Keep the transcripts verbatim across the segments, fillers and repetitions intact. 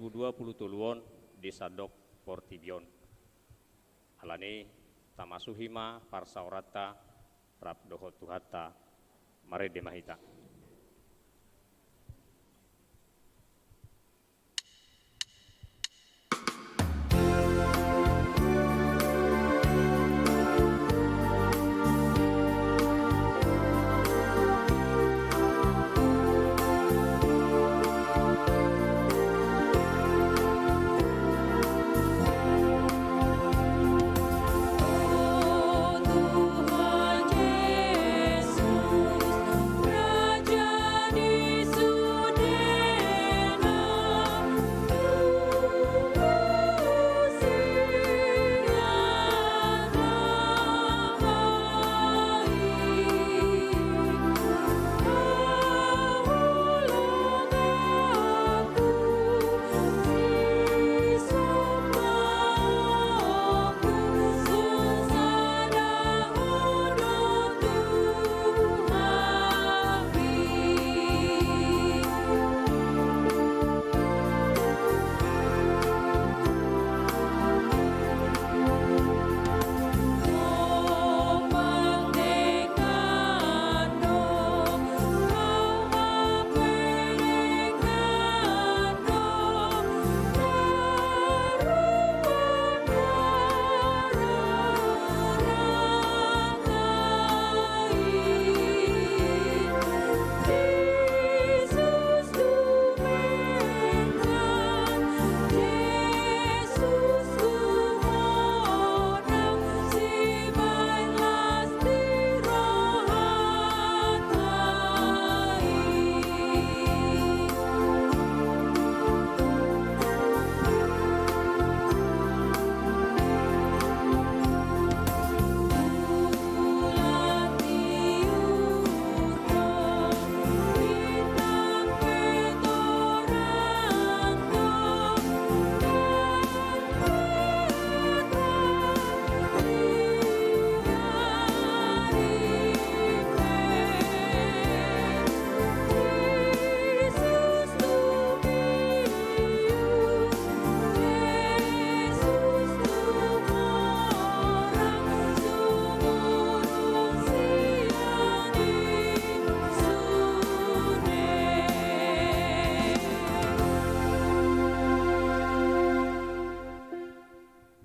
dua pulu tolu on di sandok portibi on. Alani i, tamasuhi ma parsaoranta rap dohot Tuhanta. Marende ma hita.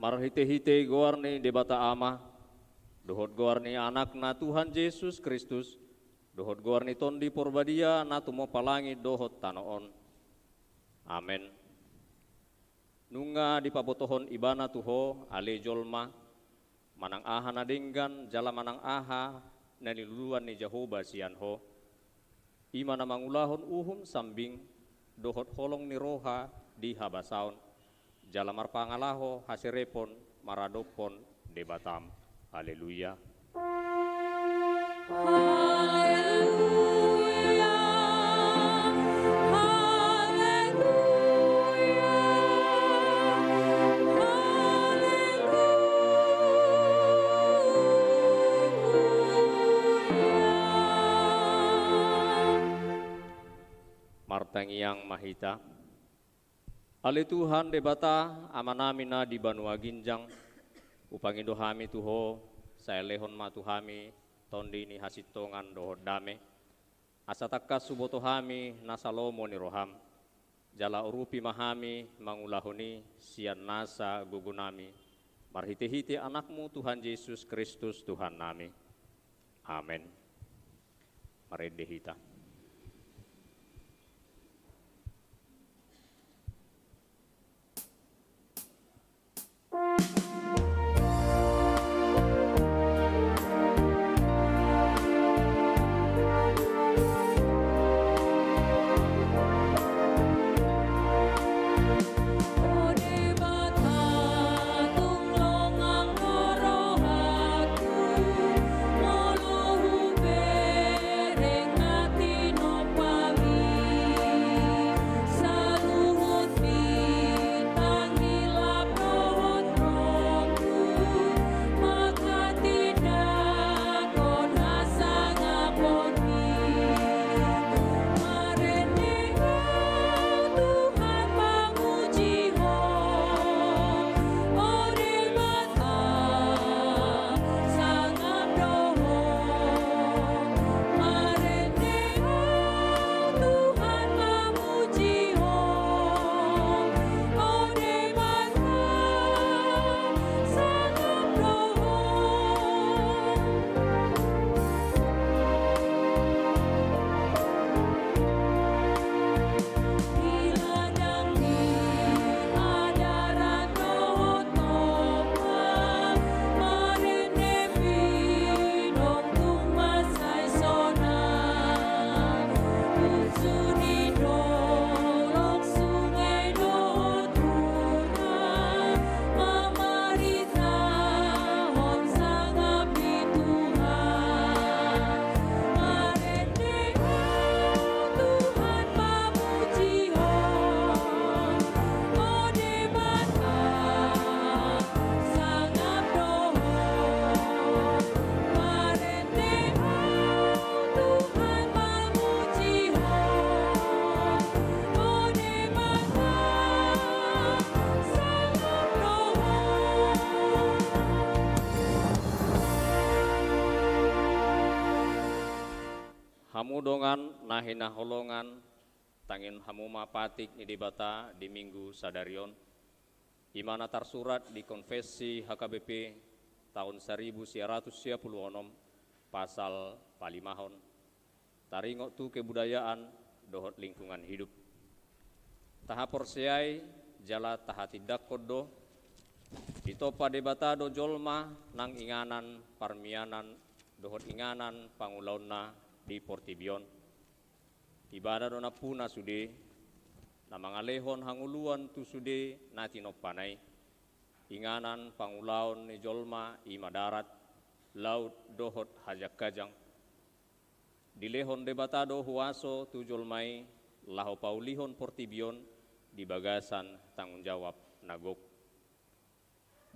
Marhitehite goar ni Debata Ama, dohot goar ni Anakna Tuhan Jesus Kristus, dohot goar ni Tondi Porbadia na tumompa langit dohot tano on. Amen. Nunga dipabotohon Ibana tu ho, ale jolma, manang aha na denggan jala manang aha na niluluan ni Jahowa sian ho, i ma na mangulahon uhum sambing dohot holong ni roha di habasaon, jala marpangalaho haserepon maradophon Debatam. Haleluya. Haleluya. Haleluya. Haleluya. Martangiang ma hita. Ale Tuhan Debata, Amanami na di banua ginjang, hupangido hami tu ho, sai lehon ma tu hami tondi ni hasintongan dohot dame, asa tangkas huboto hami nasa lomo ni roham, jala urupi ma hami mangulahon i sian nasa gogonami, marhitehite Anakmu Tuhan Jesus Kristus Tuhannami. Amen. Marende hita. Hamu dongan na hinaholongan, tangihon hamu ma patik ni Debata di Minggu sadari on. I ma na tarsurat di Konfessi H K B P taon saribu sia ratus sia pulu onom, pasal palimahon. Taringot tu kebudayaan dohot lingkungan hidup. Tahaporseai jala tahatindangkon do, ditompa Debata do jolma nang inganan parmianan dohot inganan pangulaonna di portibi on. Ibana do nampuna sude, na mangalehon hangoluan tu sude na tinompana i. Inganan pangulaon ni jolma i ma darat, laut dohot hajangkajang. Dilehon Debata do huaso tu jolma i laho paulihon portibi on di bagasan tanggung jawab na gok.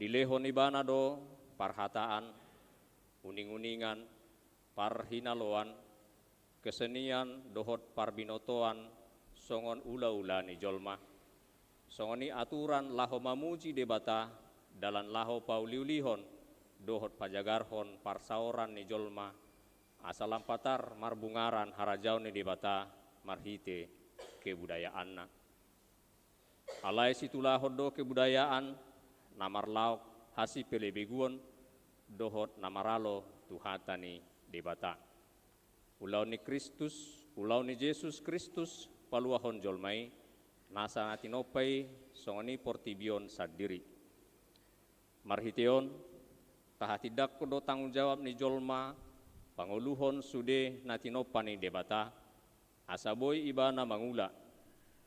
Dilehon Ibana do parhataan, uninguningan, parhinaloan, kesenian dohot parbinotoan songon ulaula ni jolma. Songon i aturan laho mamuji Debata, dalan laho pauliulihon dohot pajagarhon parsaoran ni jolma, asa lam patar marbungaran harajaon ni Debata marhite kebudayaanna. Alai situlahon do kebudayaan na marlaok hasipelebeguon dohot na maralo tu hata ni Debata. Ulaon ni Kristus, ulaon ni Jesus Kristus paluahon jolma i, nasa na tinompa i songon i portibi on sandiri. Marhite on, tahatindangkon do tanggung jawab ni jolma pangoluhon sude na tinompa ni Debata, asa boi ibana mangula,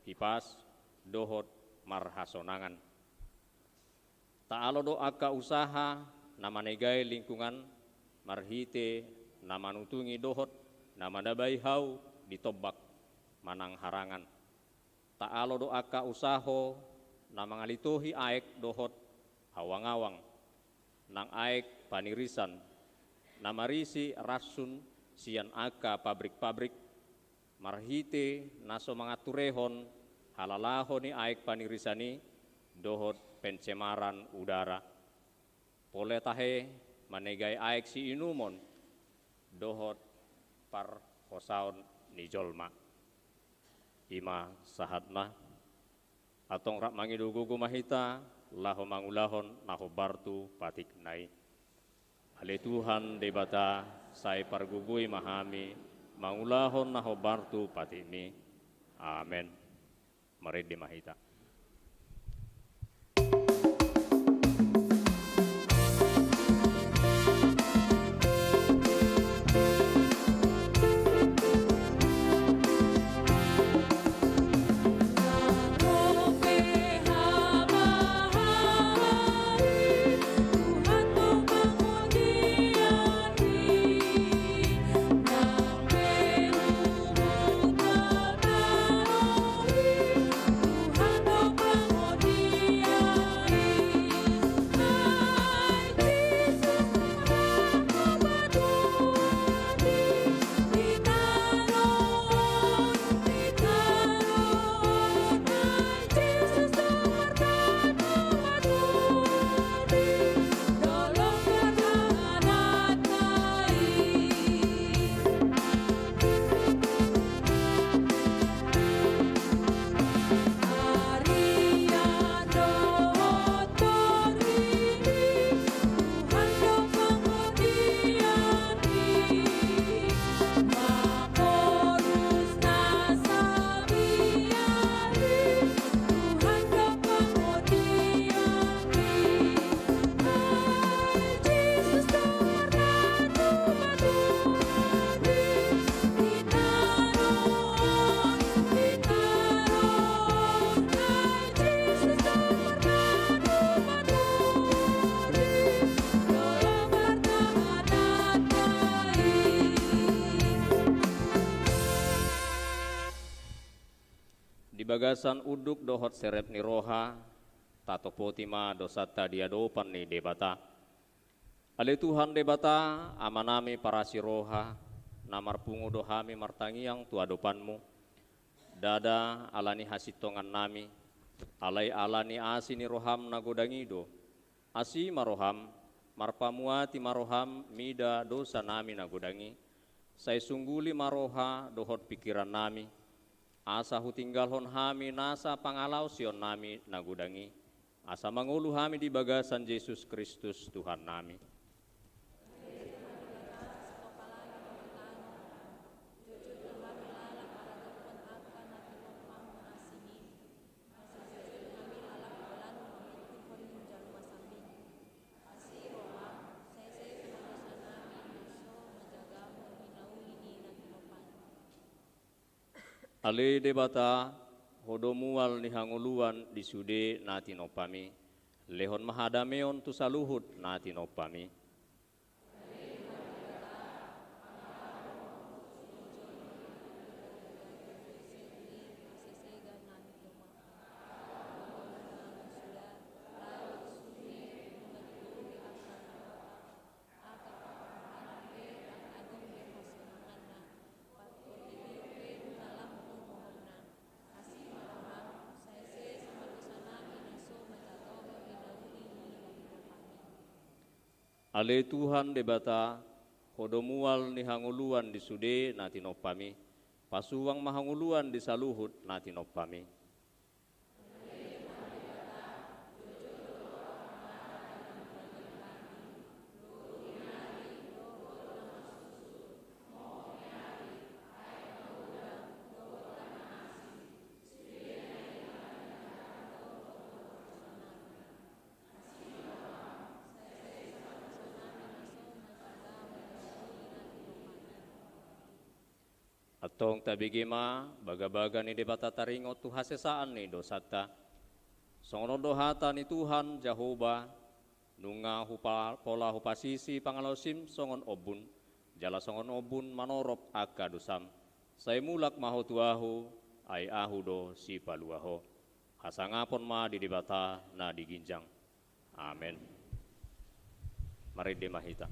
hipas, dohot marhasonangan. Taalo do angka usaha na manegai lingkungan marhite na manutungi dohot na manabai hau di tombak manang harangan. Taalo do angka usaho na mangalitohi aek dohot awangawang, nang aek panirisan, na marisi ransun sian angka pabrikpabrik, marhite na so manganturehon halalaho ni aek panirisan i dohot pencemaran udara. Pola tahe manegai aek siinumon dohot parhosaon ni jolma. I ma sahatna. Antong rap mangido gogo ma hita laho mangulahon na hombar tu patikna i. Ale Tuhan Debata, sai pargogoi ma hami mangulahon na hombar tu patikmi. Amen. Marende ma hita. Di bagasan unduk dohot serep ni roha, tatopoti ma dosanta di adopan ni Debata. Ale Tuhan Debata, Amanami parasi roha, na marpungu do hami martangiang tu adopanmu. Ndada ala ni hasintongannami, alai ala ni asi ni roham na godang i do. Asi ma roham, marpamuati ma roham mida dosanami na godang i, Sai sungguli ma roha dohot pingkirannami, asa hutinggalhon hami nasa pangalaosionnami na godang i, asa mangolu hami di bagasan Jesus Kristus Tuhannami. Ale Debata, Ho do mual ni hangoluan di sude na tinompami, lehon ma hadameon tu saluhut na tinompami. Ale Tuhan Debata, Ho do mual ni hangoluan di sude na tinompami, pasuang ma hangoluan di saluhut na tinompami. Antong tabege ma bagabaga ni Debata taringot tu hasesaan ni dosanta. Songon on do hata ni Tuhan Jahowa, nunga hupa-, pola hupasisi pangalaosim songon ombun, jala songon ombun manorop angka dosam. Sai mulak ma ho tu ahu, ai ahu do sipalua ho. Hasangapon ma di Debata na di ginjang. Amen. Marende ma hita.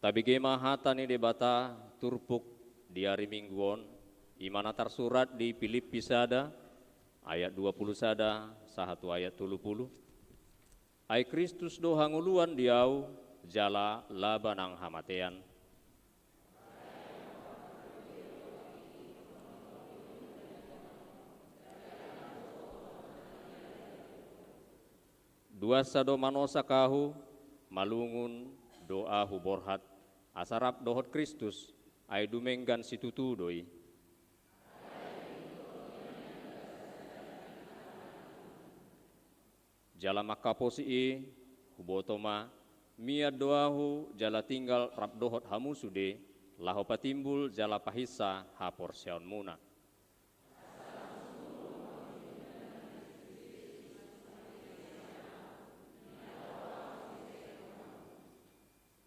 Tabege ma hata ni Debata turpuk di ari Minggu on, i ma na tarsurat di Pilippi sada, ayat dua pulu sada, sahat tu ayat tolu pulu. Ai Kristus do hangoluan di ahu, jala laba nang hamatean. Duansa do manosak ahu, malungun do ahu borhat, asa rap dohot Kristus, ai dumenggan situtu do i. Jala mangkaposi i, huboto ma, mian do ahu jala tinggal rap dohot hamu sude, laho patimbul jala pahinsa haporseaonmuna.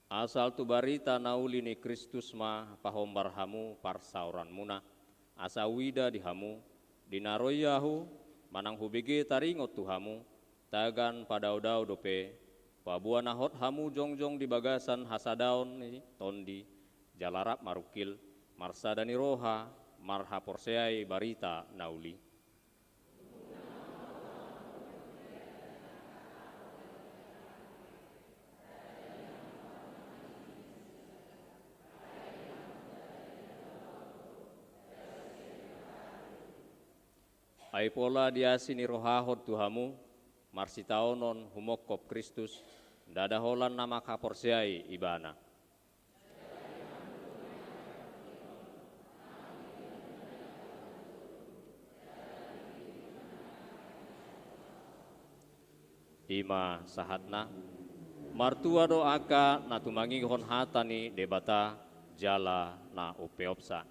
Asal tu barita na uli ni Kristus ma pahombar hamu parsaoranmuna, asa huida di hamu, di na ro i ahu, manang hubege taringot tu hamu, tagan padaodao dope, paboa na hot hamu jongjong di bagasan hasadaon ni Tondi, jala rap marungkil, marsada ni roha, marhaporseai barita na uli. Ai pola di asi ni rohahon tu hamu, marsitaonon humongkop Kristus, ndada holan na manghaporseai Ibana. I ma sahatna. Martua do angka na tumangihon hata ni Debata jala na umpeopsa.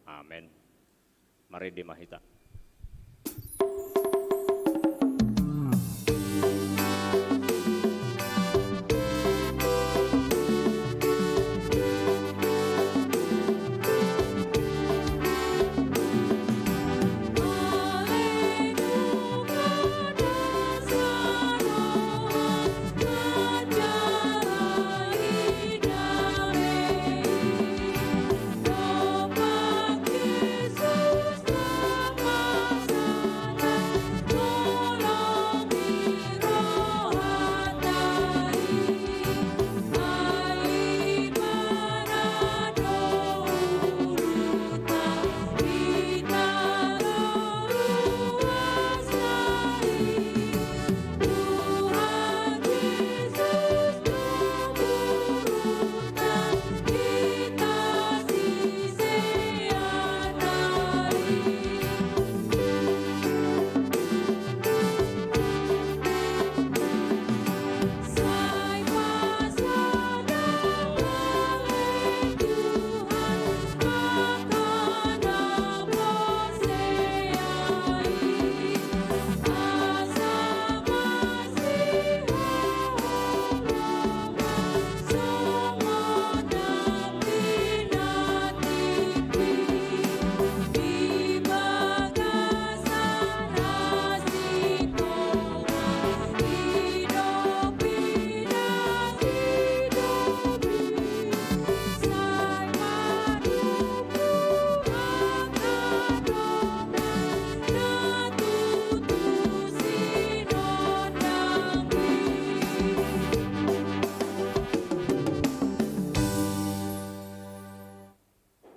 Amen. Marende ma hita.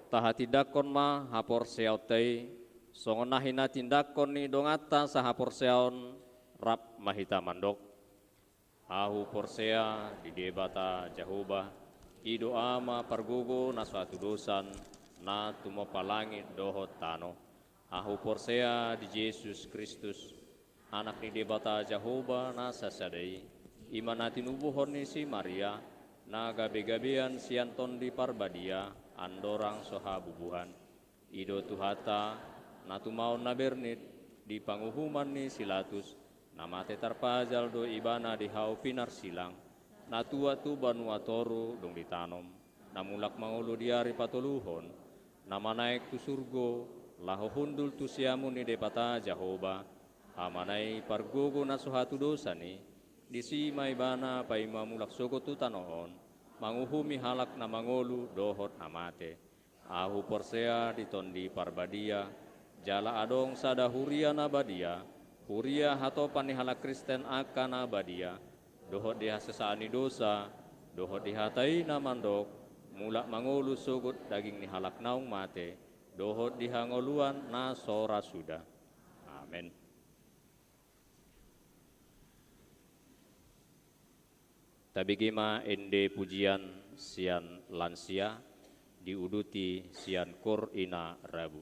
Tahatindangkon ma haporseaonta i, songon na hinatindangkon ni donganta sahaporseaon, rap ma hita mandok. Ahu porsea di Debata Jahowa, i do Ama pargogo na so hatudosan, na tumompa langit dohot tano. Ahu porsea di Jesus Kristus, Anak ni Debata Jahowa na sasada i, i ma na tinubuhon ni si Maria, na gabegabean sian Tondi Parbadia, andorang so habubuhan. I do Tuhanta, na tumaon na bernit, di panguhuman ni si Latus, na mate tarpajal do Ibana di hau pinarsilang, na tuat tu banua toru dung ditanom, na mulak mangolu di ari patoluhon, na manaek tu surgo, laho hundul tu siamun ni Debata Jahowa, Hamana i pargogo na so hatudosan i, disi ma Ibana paima mulak sogot tu tano on, manguhumi halak na mangolu dohot na mate. Ahu porsea di Tondi Parbadia, jala adong sada huria na badia, huria hatopan ni halak Kristen angka na badia, dohot di hasesaan ni dosa, dohot di hata i na mandok, mulak mangolu sogot daging ni halak naung mate, dohot di hangoluan na so ra suda. Amen. Tabege ma ende pujian sian lansia, diuduti sian kor ina rabu.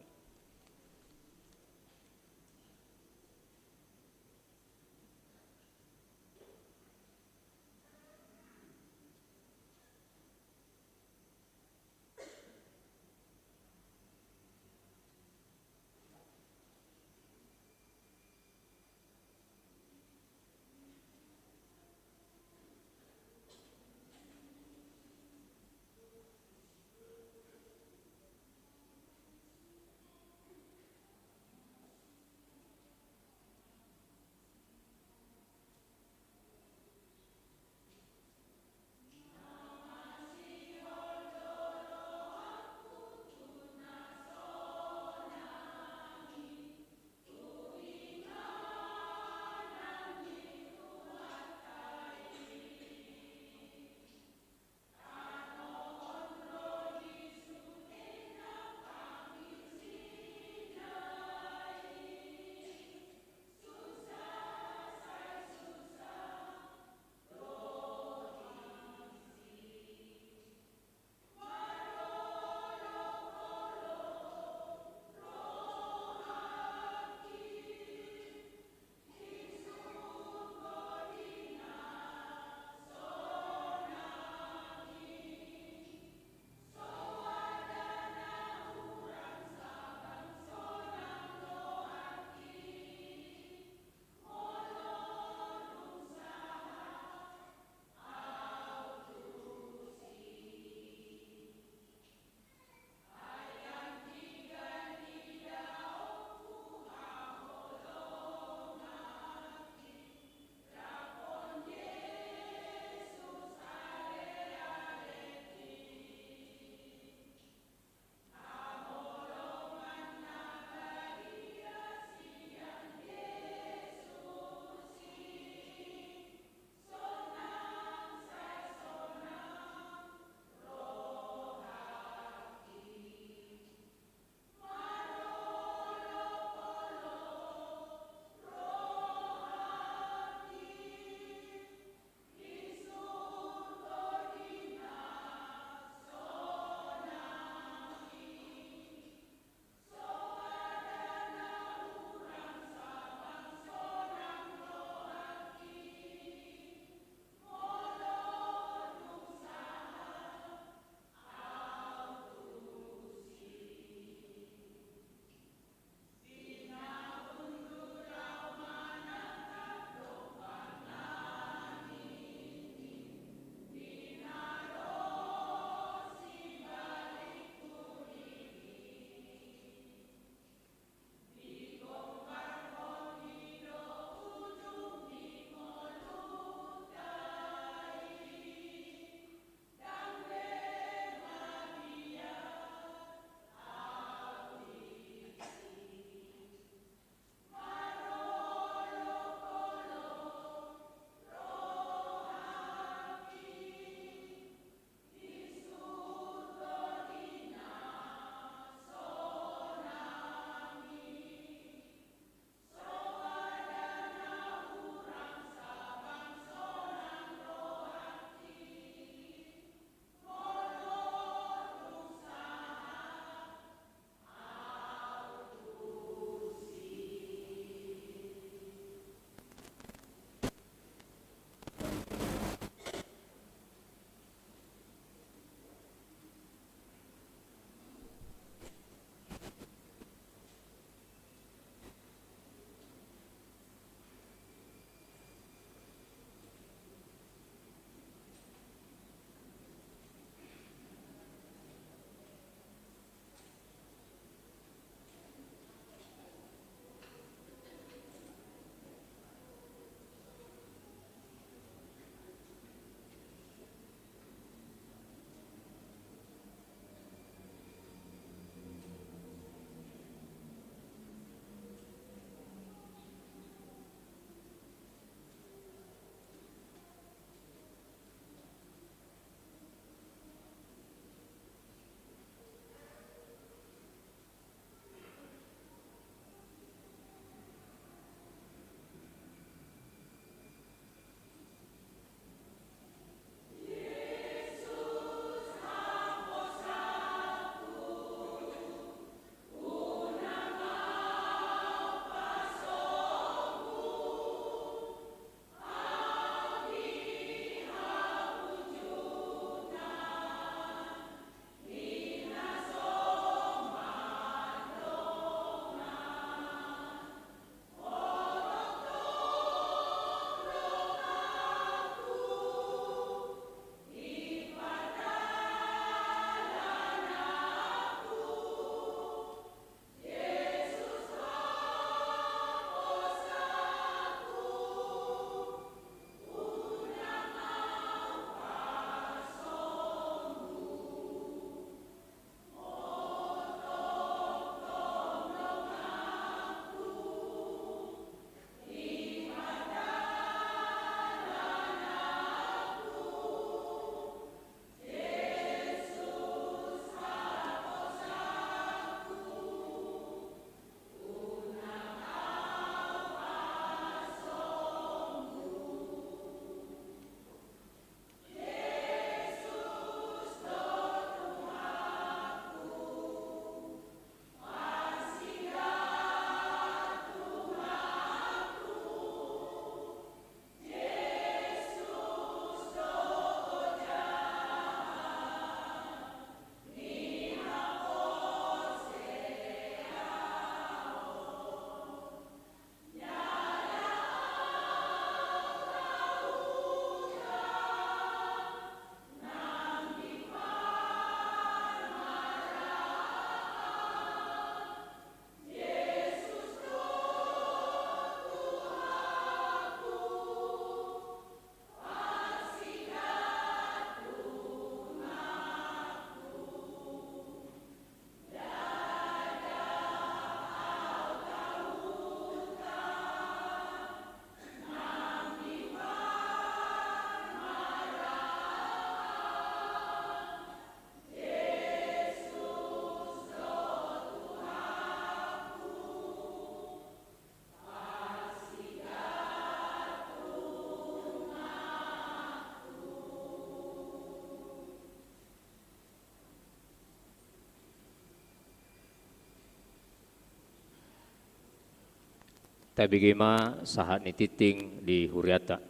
Tabege ma sahat ni tingting di huriata.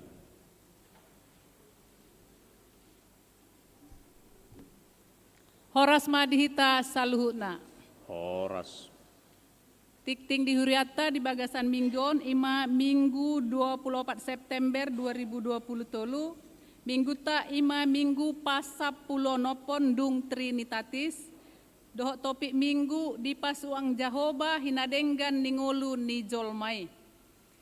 Horas ma di hita saluhutna. Horas. Tingting di huriata di bagasan minggu on ima Minggu dua puluh opat September dua ribu dua puluh tolu. Mingguta ima Minggu pasampuluonomhon dung Trinitatis. Dohot topik minggu: Dipasuang Jahowa hinadenggan ni ngolu ni jolma i.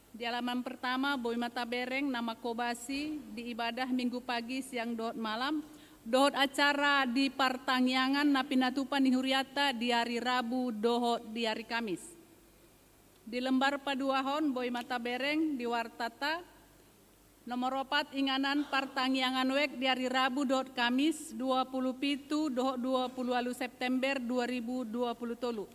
Di halaman pertama boi ma tabereng na mangkobasi di ibadah minggu pagi, siang dohot malam, dohot acara di partangiangan na pinatupa ni huriata di ari Rabu dohot di ari Kamis. Di lembar paduahon boi ma tabereng di wartata, nomor opat, inganan partangiangan wijk di ari Rabu dohot Kamis dua puluh pitu dohot dua puluh ualu September dua ribu dua puluh tolu.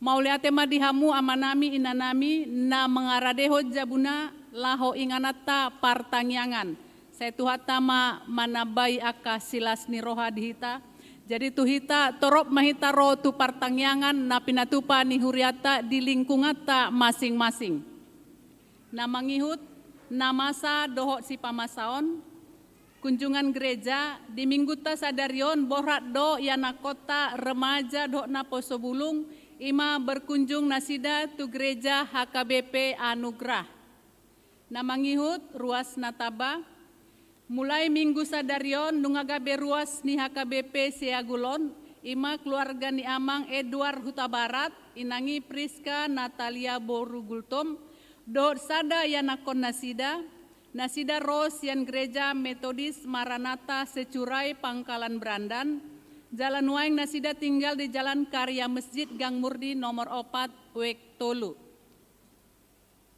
Mauliate ma di hamu amanami inanami na mangaradehon jabuna laho ingananta partangiangan. Sai Tuhanta ma manambai angka silas ni roha di hita. Jadi tu hita, torop ma hita ro tu partangiangan na pinatupa ni huriata di lingkunganta masing-masing. Na mangihut, na masa dohot sipamasaon, kunjungan gereja. Di minggunta sadari on borhat do ianakhonta remaja dohot naposo bulung, ima berkunjung nasida tu gereja H K B P Anugrah. Na mangihut, ruas na taba. Mulai minggu sadari on nunga gabe ruas ni H K B P Seagul on, ima keluarga ni Amang Edward Hutabarat, inang i Priska Natalia boru Gultom, dohot sada ianakhon nasida. Nasida ro sian Gereja Metodis Maranatha Securai, Pangkalan Berandan. Jala nuaeng nasida tinggal di Jalan Karya Masjid, Gang Murni nomor opat, wijk tolu.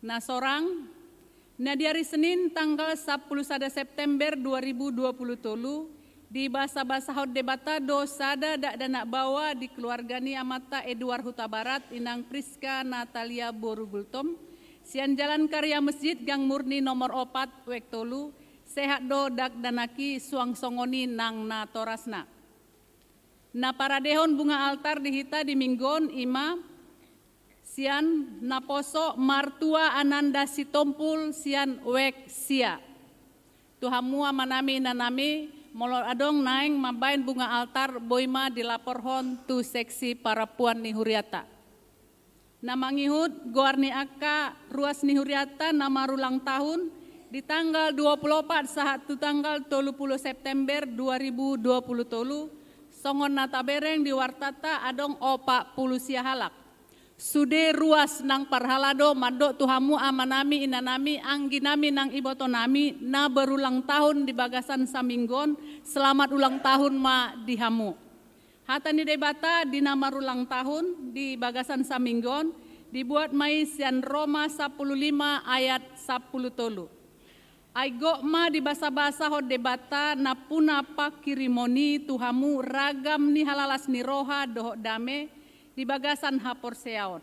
Na sorang, na di ari Senin tanggal sampulu sada September dua ribu dua puluh tolu, dibasabasahon Debata do sada dakdanak baoa di keluarga ni amanta Edward Hutabarat, inang Priska Natalia boru Gultom, sian Jalan Karya Masjid, Gang Murni nomor opat, wijk tolu. Sehat do dakdanak i, suang songon i nang natorasna. Na paradehon bunga altar di hita di minggu on ima sian naposo Martua Ananda Sitompul sian wijk sia. Tu hamu amanami inanami, molo adong naeng mambaen bunga altar, boi ma dilaporhon tu seksi parampuan ni huriata. Na mangihut, goar ni angka ruas ni huriata na marulang tahun di tanggal dua puluh opat sahat tu tanggal tolu puluh September dua ribu dua puluh tolu, songon na tabereng di wartata, adong opat puluh sia halak. Sude ruas nang parhalado mandok tu hamu amanami inanami, angginami nang ibotonami na berulang tahun di bagasan saminggu on, selamat ulang tahun ma di hamu. Hata ni Debata di na marulang tahun di bagasan saminggu on dibuat ma i sian Roma sampulu lima ayat sampulu tolu. Ai gok ma dibasabasahon Debata nampuna pangkirimon i tu hamu ragam ni halalas ni roha dohot dame di bagasan haporseaon,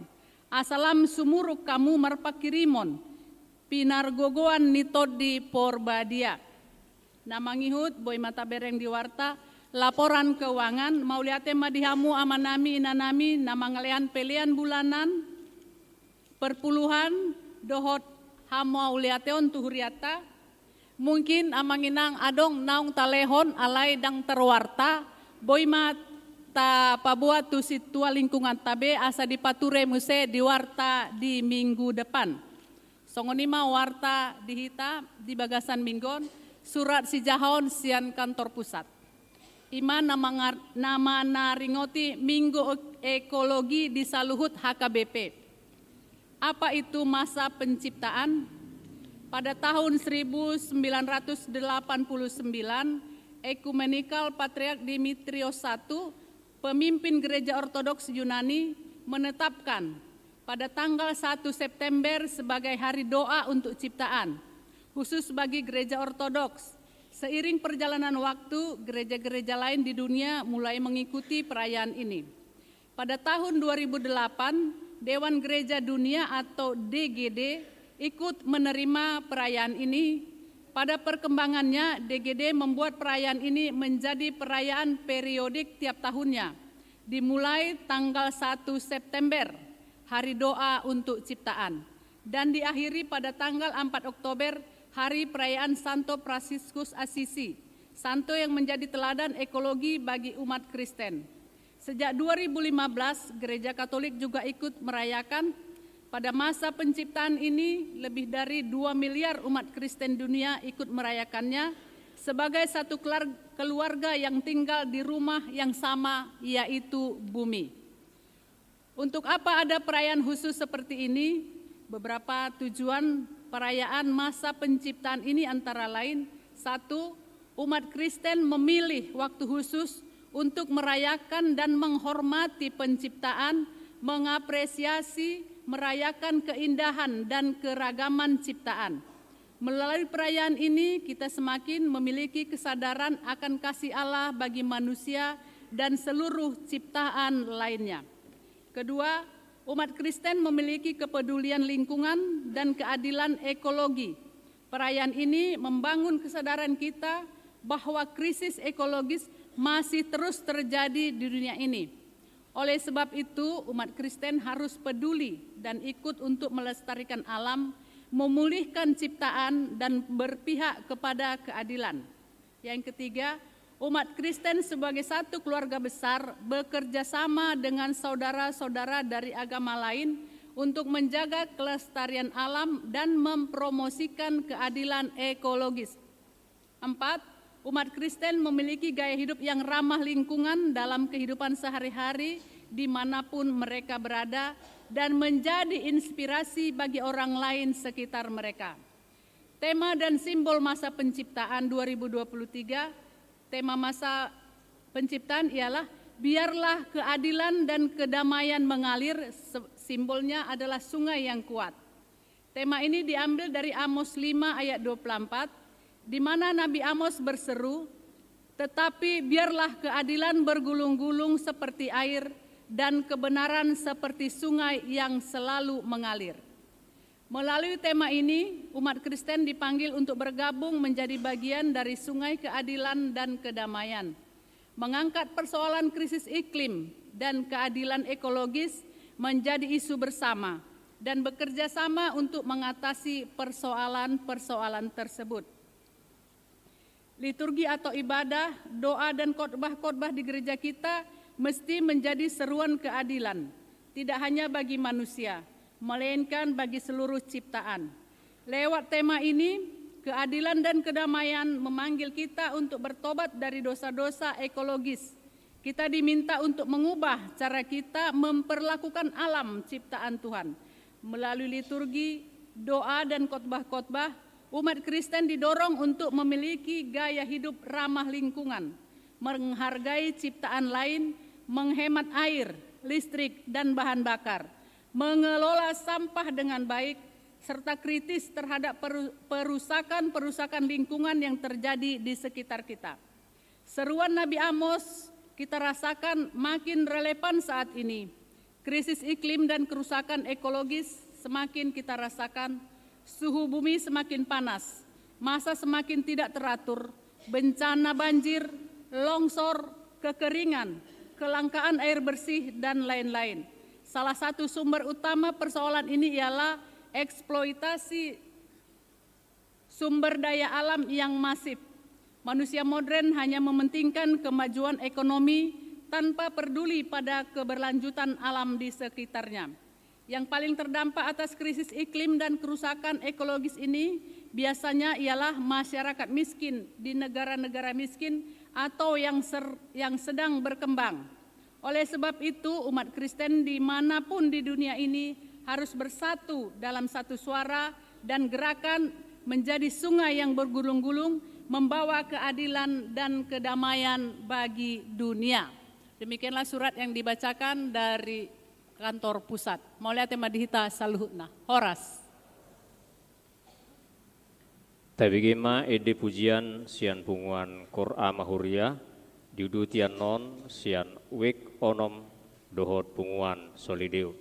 asa lam sumurung hamu marpangkirimon pinargogoan ni Tondi Porbadia. Na mangihut, boi ma tabereng di warta laporan keuangan. Mauliate ma di hamu amanami inanami na mangalehon pelean bulanan, perpuluhan dohot hamauliateon tu hurianta. Mungkin amang inang adong naung talehon alai ndang tarwarta, boi ma tapaboa tu sintua lingkunganta be asa dipature muse di warta di minggu depan. Songon i ma warta di hita di bagasan minggu on, surat sijahaon sian kantor pusat. Ima na mangar-, na manaringoti Minggu Ek-, Ekologi di saluhut H K B P. Apa itu masa penciptaan? Pada tahun seribu sembilan ratus delapan puluh sembilan, Ekumenikal Patriark Dimitrios satu, pemimpin Gereja Ortodoks Yunani, menetapkan pada tanggal satu September sebagai hari doa untuk ciptaan, khusus bagi Gereja Ortodoks. Seiring perjalanan waktu, gereja-gereja lain di dunia mulai mengikuti perayaan ini. Pada tahun dua ribu delapan, Dewan Gereja Dunia atau D G D ikut menerima perayaan ini. Pada perkembangannya, D G D membuat perayaan ini menjadi perayaan periodik tiap tahunnya, dimulai tanggal satu September, Hari Doa untuk Ciptaan. Dan diakhiri pada tanggal empat Oktober, hari perayaan Santo Fransiskus Assisi, santo yang menjadi teladan ekologi bagi umat Kristen. Sejak dua ribu lima belas, Gereja Katolik juga ikut merayakan. Pada masa penciptaan ini, lebih dari dua miliar umat Kristen dunia ikut merayakannya sebagai satu kelar-, keluarga yang tinggal di rumah yang sama, yaitu bumi. Untuk apa ada perayaan khusus seperti ini? Beberapa tujuan perayaan masa penciptaan ini antara lain, satu, umat Kristen memilih waktu khusus untuk merayakan dan menghormati penciptaan, mengapresiasi, merayakan keindahan dan keragaman ciptaan. Melalui perayaan ini, kita semakin memiliki kesadaran akan kasih Allah bagi manusia dan seluruh ciptaan lainnya. Kedua, umat Kristen memiliki kepedulian lingkungan dan keadilan ekologi. Perayaan ini membangun kesadaran kita bahwa krisis ekologis masih terus terjadi di dunia ini. Oleh sebab itu, umat Kristen harus peduli dan ikut untuk melestarikan alam, memulihkan ciptaan, dan berpihak kepada keadilan. Yang ketiga, umat Kristen sebagai satu keluarga besar bekerja sama dengan saudara-saudara dari agama lain untuk menjaga kelestarian alam dan mempromosikan keadilan ekologis. Empat, umat Kristen memiliki gaya hidup yang ramah lingkungan dalam kehidupan sehari-hari di mana pun mereka berada dan menjadi inspirasi bagi orang lain sekitar mereka. Tema dan simbol masa penciptaan dua ribu dua puluh tiga, tema masa penciptaan ialah "Biarlah keadilan dan kedamaian mengalir", se-, simbolnya adalah sungai yang kuat. Tema ini diambil dari Amos lima ayat dua puluh empat, di mana Nabi Amos berseru, "Tetapi biarlah keadilan bergulung-gulung seperti air dan kebenaran seperti sungai yang selalu mengalir." Melalui tema ini, umat Kristen dipanggil untuk bergabung menjadi bagian dari sungai keadilan dan kedamaian, mengangkat persoalan krisis iklim dan keadilan ekologis menjadi isu bersama, dan bekerja sama untuk mengatasi persoalan-persoalan tersebut. Liturgi atau ibadah, doa, dan khotbah-khotbah di gereja kita mesti menjadi seruan keadilan, tidak hanya bagi manusia, melainkan bagi seluruh ciptaan. Lewat tema ini, keadilan dan kedamaian memanggil kita untuk bertobat dari dosa-dosa ekologis. Kita diminta untuk mengubah cara kita memperlakukan alam ciptaan Tuhan. Melalui liturgi, doa, dan khotbah-khotbah, umat Kristen didorong untuk memiliki gaya hidup ramah lingkungan, menghargai ciptaan lain, menghemat air, listrik, dan bahan bakar, mengelola sampah dengan baik, serta kritis terhadap peru-, perusakan-perusakan lingkungan yang terjadi di sekitar kita. Seruan Nabi Amos kita rasakan makin relevan saat ini. Krisis iklim dan kerusakan ekologis semakin kita rasakan, suhu bumi semakin panas, masa semakin tidak teratur, bencana banjir, longsor, kekeringan, kelangkaan air bersih, dan lain-lain. Salah satu sumber utama persoalan ini ialah eksploitasi sumber daya alam yang masif. Manusia modern hanya mementingkan kemajuan ekonomi tanpa peduli pada keberlanjutan alam di sekitarnya. Yang paling terdampak atas krisis iklim dan kerusakan ekologis ini biasanya ialah masyarakat miskin di negara-negara miskin atau yang ser-, yang sedang berkembang. Oleh sebab itu, umat Kristen di mana pun di dunia ini harus bersatu dalam satu suara dan gerakan menjadi sungai yang bergulung-gulung, membawa keadilan dan kedamaian bagi dunia. Demikianlah surat yang dibacakan dari kantor pusat. Mauliate ma di hita saluhutna. Horas. Tabege ma ende pujian sian punguan Koor Ama Huria, diuduti annon sian wijk onom dohot punguan Solideum.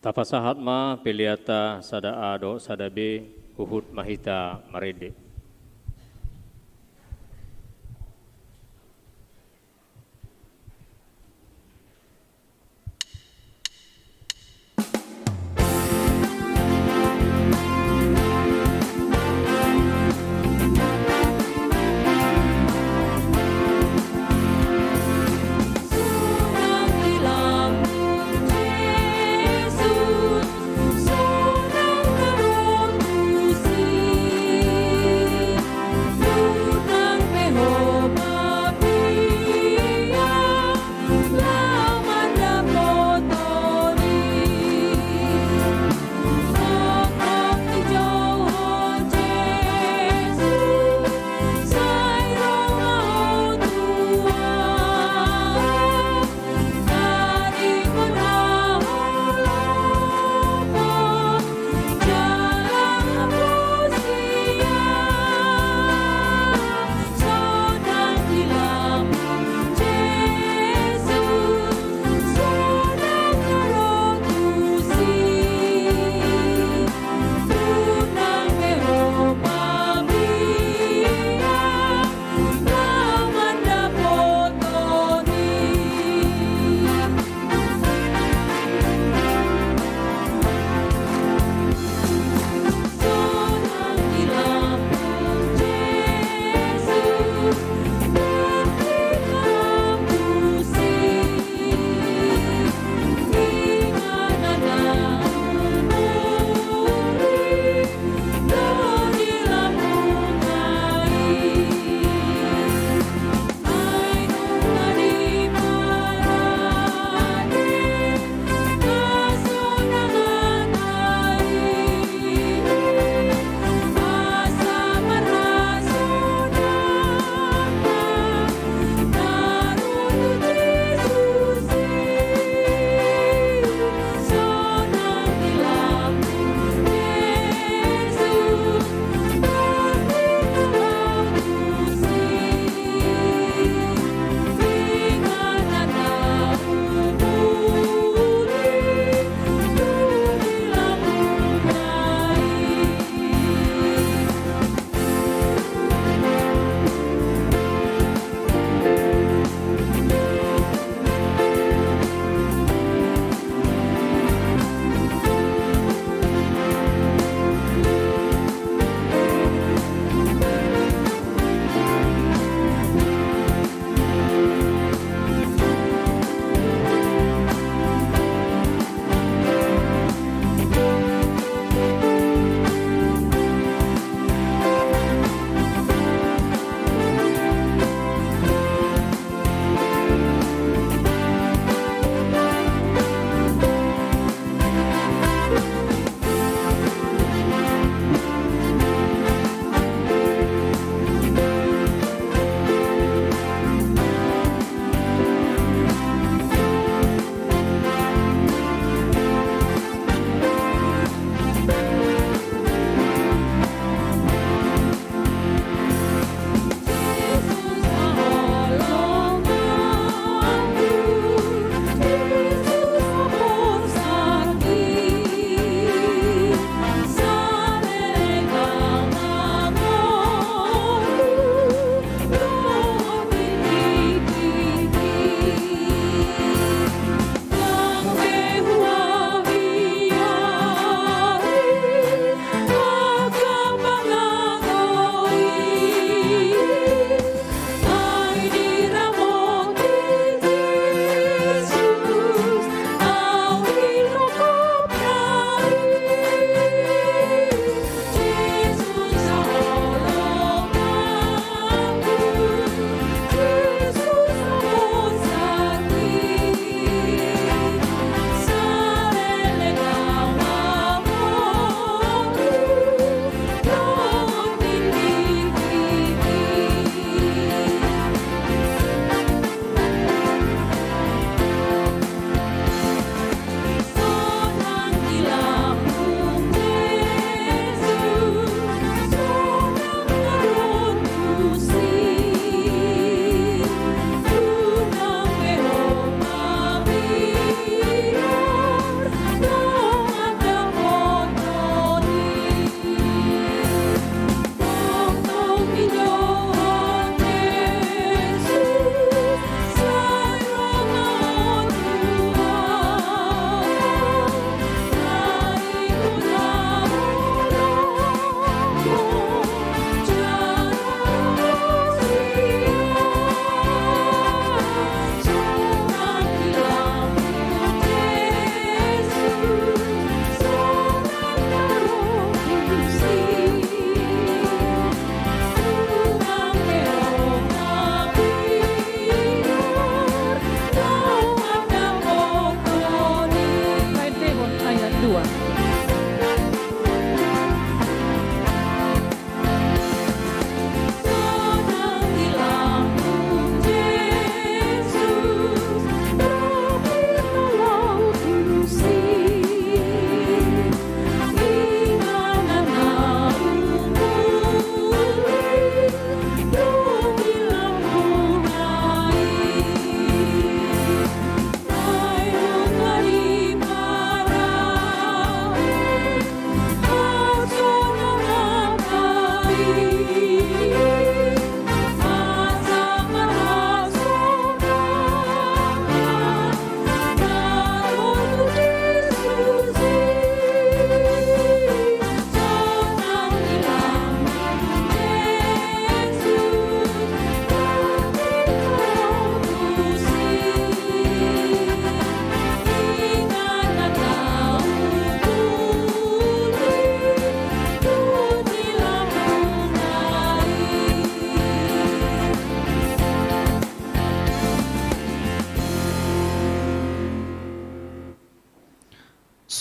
Tapasahat ma peleanta sada A dohot sada B, huhut ma hita marende.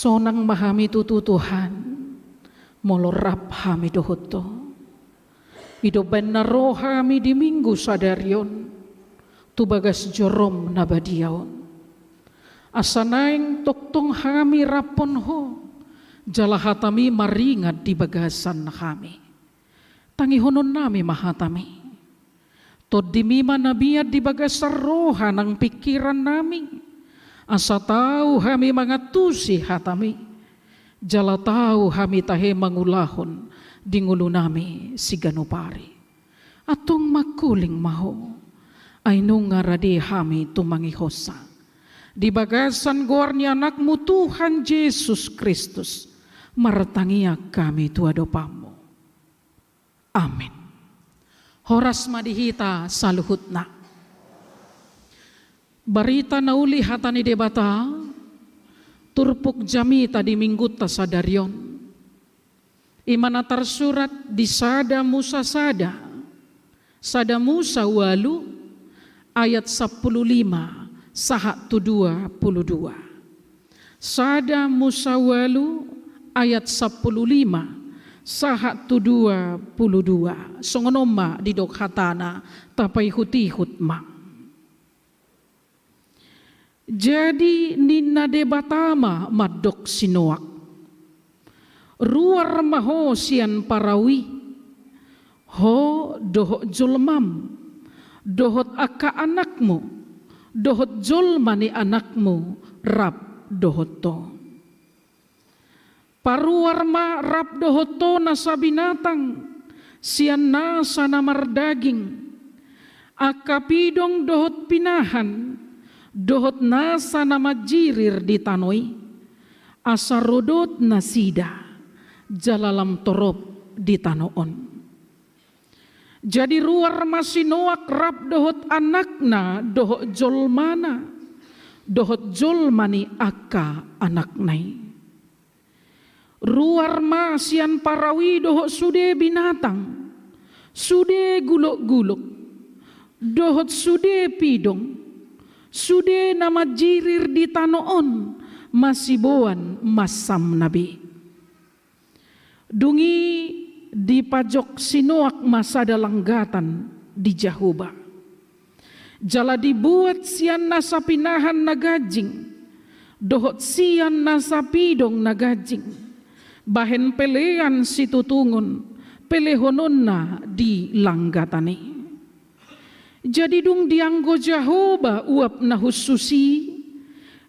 Sonang ma hami tutu, Tuhan, molo rap hami dohot Ho. Di umbahen na ro hami di Minggu sadari on tu bagas joroM na badia on, asa naeng tongtong hami raphon Ho, jala hataMi maringat di bagasan hami. Tangihononnami ma hataMi. TondiMi ma na mian di bagasan roha nang pingkirannami, asa tau hami mangantusi hataMi, jala tau hami tahe mangulahon di ngolunami siganup ari. Antong mangkuling ma Ho, ai nunga rade hami tumangihonsa. Di bagasan goar ni AnakMu Tuhan Jesus Kristus, martangiang hami tu adopanMu. Amen. Horas ma di hita saluhutna. Barita na uli hata ni Debata, turpuk jamita di Minggunta sadari on, i ma na tarsurat di Sada Musa sada, Sada Musa ualu, ayat sampulu lima sahat tu dua pulu dua. Sada Musa ualu, ayat sampulu lima sahat tu dua pulu dua. Songon on ma didok hatana, tapaihutihut ma. Jadi ninna Debata ma mandok si Noak: Ruar ma ho sian parau i, ho dohot jolmam, dohot angka anakmu, dohot jolma ni anakmu rap dohot ho. Paruar ma rap dohot ho nasa binatang sian nasa na mardaging, angka pidong dohot pinahan, dohot nasa na manjirir di tano i, asa rodot nasida jala lam torop di tano on. Jadi ruar ma si Noak rap dohot anakna dohot jolmana, dohot jolma ni angka anakna i. Ruar ma sian parau i dohot sude binatang, sude gulokgulok, dohot sude pidong, sude na manjirir di tano on, masiboan mansamna be. Dung i dipajok si Noak ma sada langgatan di Jahowa. Jala dibuat sian nasa pinahan na ganjing, dohot sian nasa pidong na ganjing, bahen pelean situtungon pelehononna di langgatan i. Jadi dung dianggo Jahowa uap na hushus i,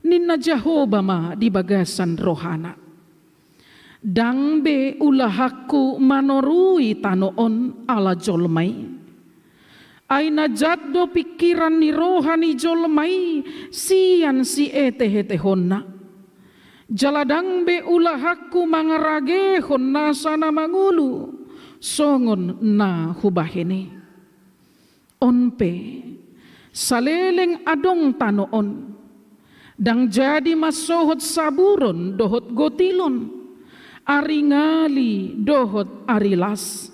ninna Jahowa ma di bagasan rohana: Ndang be ulahanku manorui tano on ala jolma i. Ai na jat do pingkiran ni roha ni jolma i sian sietehetehonna. Jala ndang be ulahanku mangaragehon nasa na mangolu songon na hubahen i. On pe, saleleng adong tano on, ndang jadi mansohot saburon dohot gotilon, ari ngali dohot ari las,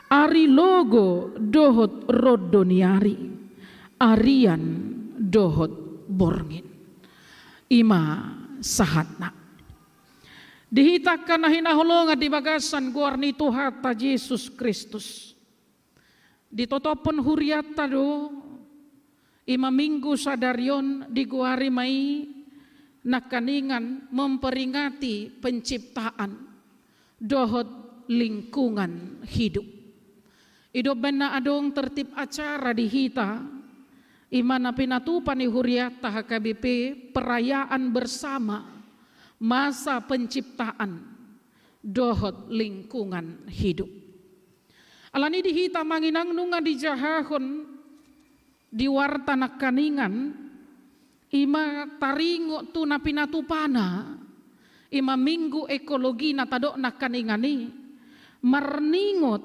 ari logo dohot rondo ni ari, arian dohot borngin. I ma sahatna. Di hita angka na hinaholongan di bagasan goar ni Tuhanta Jesus Kristus. Ditotophon hurianta do, ima Minggu sadari on digoari ma i nangkaningan memperingati penciptaan dohot lingkungan hidup. I do umbahen na adong tertib acara di hita, ima na pinatupa ni hurianta H K B P, perayaan bersama masa penciptaan dohot lingkungan hidup. Alani di hita amang inang nunga dijahahon di warta nangkaningan, ima taringot tu na pinatupana, ima Minggu Ekologi na tadok nangkaningan i, marningot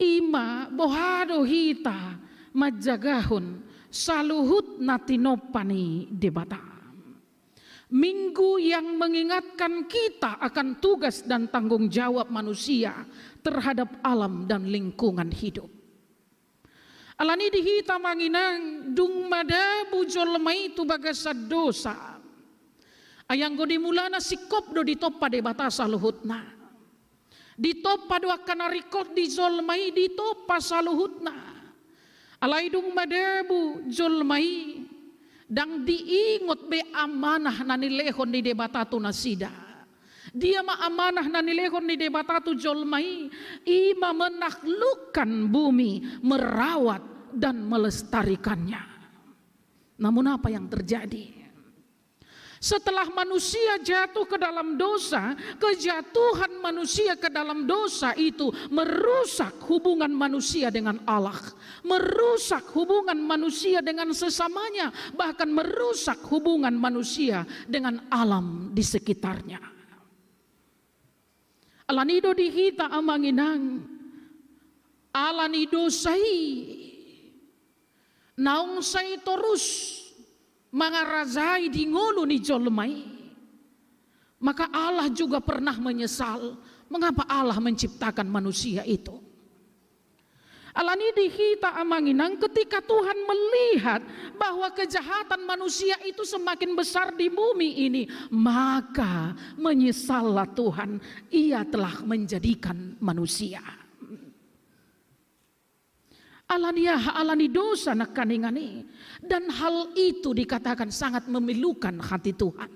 ima boha do hita manjagahon saluhut na tinompa ni Debata. Minggu yang mengingatkan kita akan tugas dan tanggung jawab manusia terhadap alam dan lingkungan hidup. Alani di hita amang inang, dung madabu jolma i tu bagasan dosa, ai anggo di mulana singkop do ditompa Debata saluhutna. Ditompa do angka na ringkot di jolma i, ditompa saluhutna. Alai dung madabu jolma i, ndang diingot be amanah na nilehon ni Debata tu nasida. Dia ma amanah na nilehon ni Debata tu jolma i, ima menaklukkan bumi, merawat dan melestarikannya. Namun apa yang terjadi? Setelah manusia jatuh ke dalam dosa, kejatuhan manusia ke dalam dosa itu merusak hubungan manusia dengan Allah, merusak hubungan manusia dengan sesamanya, bahkan merusak hubungan manusia dengan alam di sekitarnya. Alani do di hita amang inang, alani dosa i naung sai torus mangarajai di ngolu ni jolma i, maka Allah juga pernah menyesal mengapa Allah menciptakan manusia itu. Alani di hita amang inang, ketika Tuhan melihat bahwa kejahatan manusia itu semakin besar di bumi ini, maka menyesallah Tuhan, Ia telah menjadikan manusia. Alani aha? Alani dosa nangkaningan i. Dan hal itu dikatakan sangat memilukan hati Tuhan.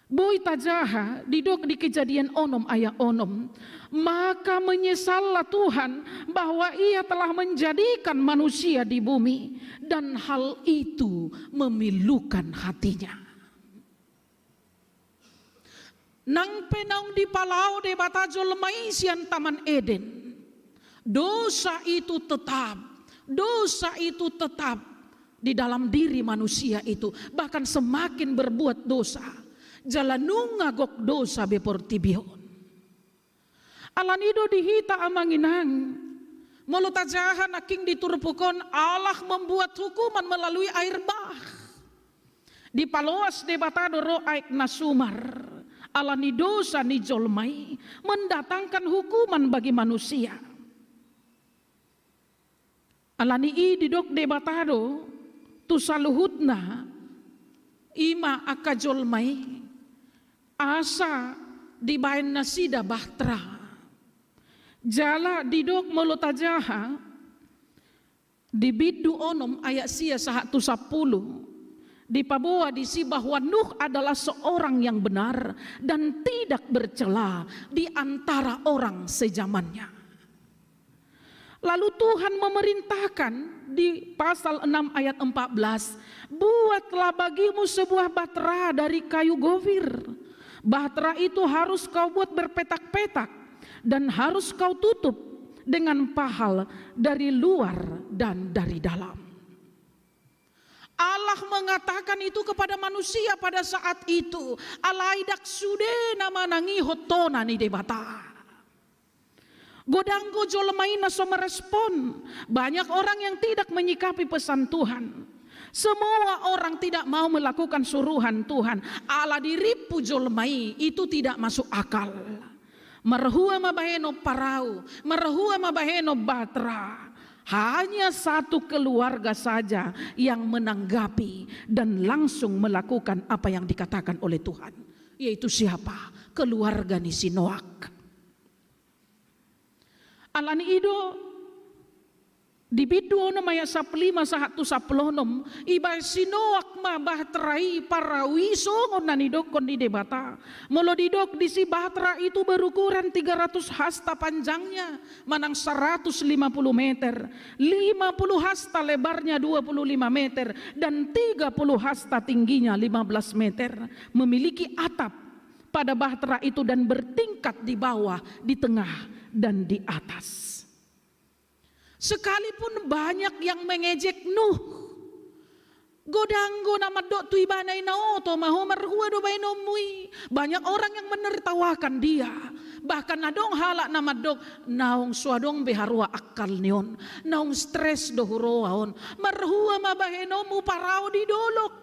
Boi tajaha, didok di Kejadian onom ayat onom, maka menyesallah Tuhan bahwa Ia telah menjadikan manusia di bumi, dan hal itu memilukan hatinya. Nang pe naung dipalao Debata jolma i sian Taman Eden, dosa itu tetap, dosa itu tetap di dalam diri manusia itu, bahkan semakin berbuat dosa, jala nunga gok dosa be portibi on. Alani do di hita amang inang, molo tajaha nangkin di turpuk on, Allah membuat hukuman melalui air bah. Dipaloas Debata do ro aek na sumar, alani dosa ni jolma i mendatangkan hukuman bagi manusia. Alani i didok Debata do tu saluhutna, ima angka jolma i, asa dibaen nasida bahtera. Jala didok molo tajaha, di bindu onom ayat sia sahat tu sampulu, dipaboa disi bahwa Nuh adalah seorang yang benar dan tidak bercela di antara orang sejamannya. Lalu Tuhan memerintahkan di pasal enam ayat empat belas, "Buatlah bagimu sebuah bahtera dari kayu gofir. Bahtera itu harus kau buat berpetak-petak dan harus kau tutup dengan pahal dari luar dan dari dalam." Allah mengatakan itu kepada manusia pada saat itu, alai ndang sude na manangihon tona ni Debata. Godang do jolma i na so merespon. Banyak orang yang tidak menyikapi pesan Tuhan. Semua orang tidak mau melakukan suruhan Tuhan. Ala dirimpu jolma i, itu tidak masuk akal. Marhua ma bahenon parau, marhua ma bahenon bahtera. Hanya satu keluarga saja yang menanggapi dan langsung melakukan apa yang dikatakan oleh Tuhan. Yaitu siapa? Keluarga ni si Noak. Alani i do, di bindu onom ayat sampulu lima sahat tu sampulu onom, ibaen si Noak ma bahtera i parau i songon na nidokkon ni Debata. Molo didok disi, bahtera itu berukuran tiga ratus hasta panjangnya, manang seratus lima puluh meter, lima puluh hasta lebarnya, dua puluh lima meter, dan tiga puluh hasta tingginya, lima belas meter, memiliki atap pada bahtera itu dan bertingkat di bawah, di tengah, dan di atas. Sekalipun banyak yang mengejek Nuh, godang do na mandok tu ibana i, "Na oto ma ho, marhua do bahenonmu i." Banyak orang yang menertawakan dia. Bahkan adong halak na mandok, "Naung so adong be haroa akkalni on, naung stres do huroa on. Marhua ma bahenonmu parau di dolok."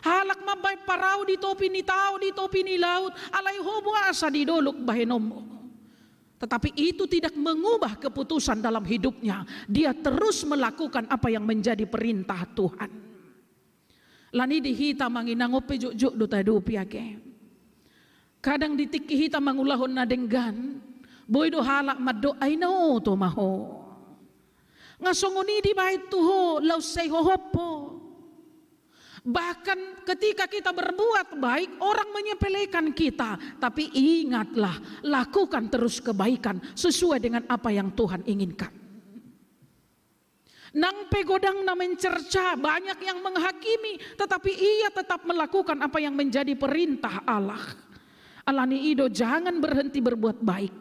Halak mambaen parau di topi ni tao, di topi ni laut, alai ho boasa di dolok bahenonmu. Tetapi itu tidak mengubah keputusan dalam hidupnya. Dia terus melakukan apa yang menjadi perintah Tuhan. Alani i di hita, amang inang, on pe jotjot do taadopi ate. Kadang di tingki hita mangulahon na denggan, boi do halak mandok, "Ai na oto ma ho." Nga songon i dibaen tu ho, laos sai hohom ho. Bahkan ketika kita berbuat baik, orang menyepelekan kita. Tapi ingatlah, lakukan terus kebaikan sesuai dengan apa yang Tuhan inginkan. Nang pe godang na mencerca, banyak yang menghakimi, tetapi ia tetap melakukan apa yang menjadi perintah Allah. Alani i do, jangan berhenti berbuat baik.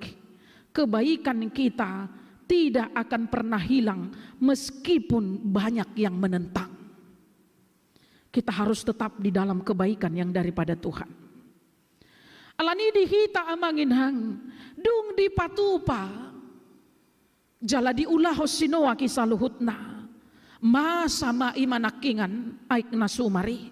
Kebaikan kita tidak akan pernah hilang meskipun banyak yang menentang. Kita harus tetap di dalam kebaikan yang daripada Tuhan. Alani i di hita, amang inang, dung dipatupa jala diulahon si Noak i saluhutna, masa ma i manangkingan aek na sumar i.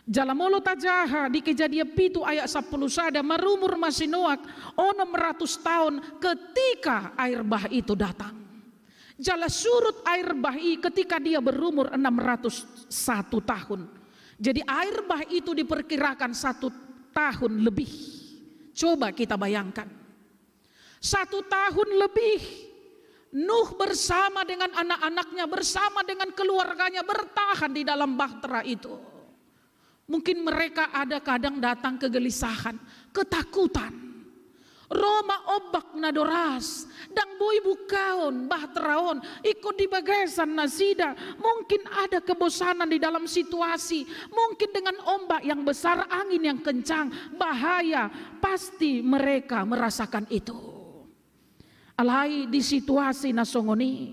Jala molo tajaha di Kejadian pitu ayat sampulu sada, marumur ma si Noak onom ratus taon ketika air bah itu datang. Jala surut air bah i ketika dia berumur enam ratus satu tahun. Jadi air bah itu diperkirakan satu tahun lebih. Coba kita bayangkan. Satu tahun lebih Nuh bersama dengan anak-anaknya, bersama dengan keluarganya bertahan di dalam bahtera itu. Mungkin mereka ada kadang datang kegelisahan, ketakutan. Ro ma ombak na doras, ndang boi bungkaon bahtera on, ingkon di bagasan nasida. Mungkin ada kebosanan di dalam situasi, mungkin dengan ombak yang besar, angin yang kencang, bahaya, pasti mereka merasakan itu. Alai di situasi na songon i,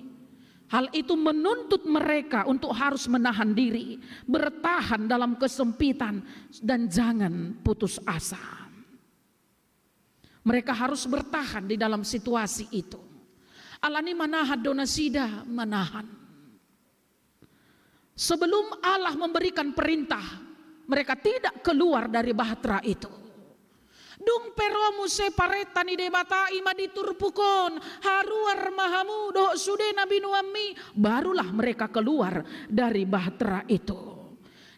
hal itu menuntut mereka untuk harus menahan diri, bertahan dalam kesempitan, dan jangan putus asa. Mereka harus bertahan di dalam situasi itu. Alani i manahan do nasida, manahan. Sebelum Allah memberikan perintah, mereka tidak keluar dari bahtera itu. Dung pe ro muse parenta ni Debata, i ma di turpuk on, "Haruar ma hamu dohot sude na binoanmi," barulah mereka keluar dari bahtera itu.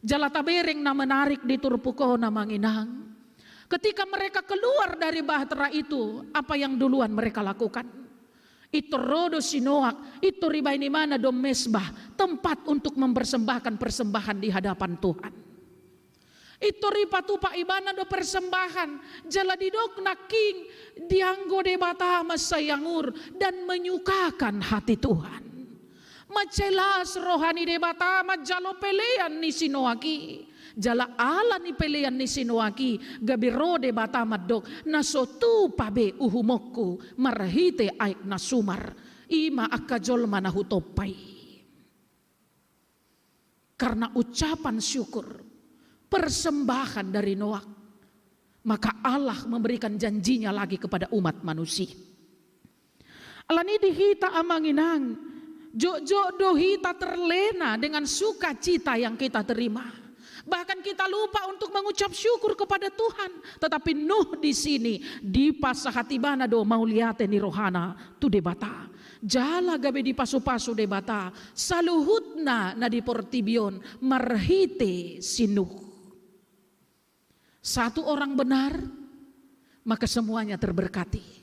Jala tabereng na menarik di turpuk on, amang inang. Ketika mereka keluar dari bahtera itu, apa yang duluan mereka lakukan? Pintor ro do si Noak, pintor ibaen ibana do mesbah, tempat untuk mempersembahkan persembahan di hadapan Tuhan. Pintor ipatupa ibana do persembahan, jala didok nangkin, dianggo Debata mansai angur dan menyukakan hati Tuhan. Mansai las roha ni Debata manjalo pelean ni si Noak i. Jala ala ni pelean ni si Noak i, gabe ro Debata mandok, na so tupa be uhumonku marhite aek na sumar, i ma angka jolma na hutompa i. Karena ucapan syukur, persembahan dari Noak, maka Allah memberikan janji-Nya lagi kepada umat manusia. Alani i di hita, amang inang, jotjot do hita terlena dengan sukacita yang kita terima. Bahkan kita lupa untuk mengucap syukur kepada Tuhan. Tetapi Nuh di sini dipasahat ibana do mauliate ni rohana tu Debata. Jala gabe dipasupasu Debata saluhutna na di portibi on marhite si Nuh. Satu orang benar, maka semuanya terberkati.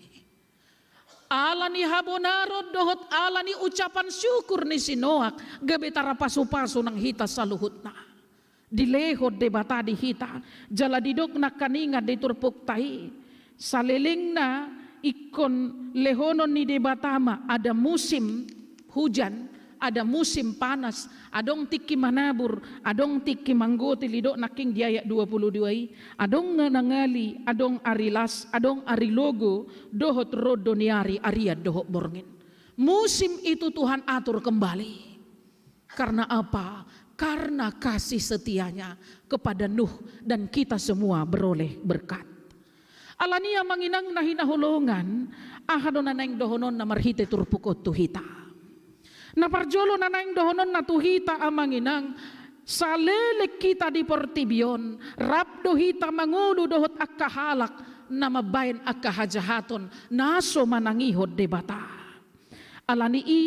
Ala ni habonaron dohot ala ni ucapan syukur ni si Noak, gabe tarpasupasu nang hita saluhutna. Dilehon Debata di hita, jala didok nangkaningan di turpukta i, salelengna ingkon lehonon ni Debata ma, ada musim hujan, ada musim panas, adong tingki manabur, adong tingki manggotil, didok nangkin di ayat dua puluh dua i, adong na ngali, adong ari las, adong ari logo, dohot rondo ni ari, arian dohot borngin. Musim itu Tuhan atur kembali. Karena apa? Karena kasih setianya kepada Nuh dan kita semua beroleh berkat. Alani i amang inang na hinaholongan, aha do na naeng dohononna marhite turpuk on tu hita? Na parjolo na naeng dohononna tu hita amang inang, saleleng hita di portibi on, rap do hita mangolu dohot angka halak na mambaen angka hajahaton na so manangihon Debata. Alani i,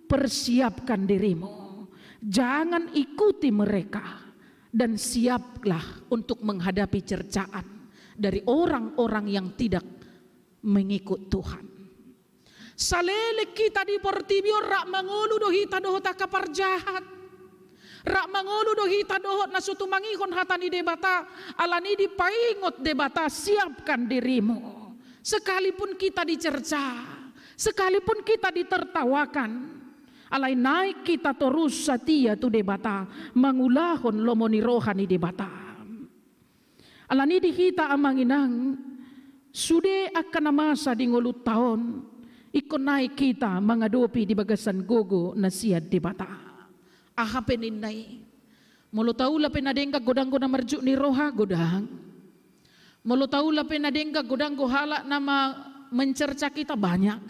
persiapkan dirimu, jangan ikuti mereka, dan siaplah untuk menghadapi cercaan dari orang-orang yang tidak mengikut Tuhan. Saleleng hita di portibi on, rap mangolu do hita dohot angka parjahat. Rap mangolu do hita dohot na so tumangihon hata ni Debata. Alani i dipaingot Debata, siapkan dirimu. Sekalipun kita dicerca, sekalipun kita ditertawakan, alai naeng hita torus satia tu Debata, mangulahon lomo ni roha ni Debata. Alani i di hita amang inang, sude angka na masa di ngolunta on, ingkon naeng hita mangadopi di bagasan gogo na sian Debata. Aha pe ninna i? Molo taula pe na denggan godang do na marjuk ni roha, godang. Molo taula pe na denggan godang do halak na ma-, mencerca hita, banyak.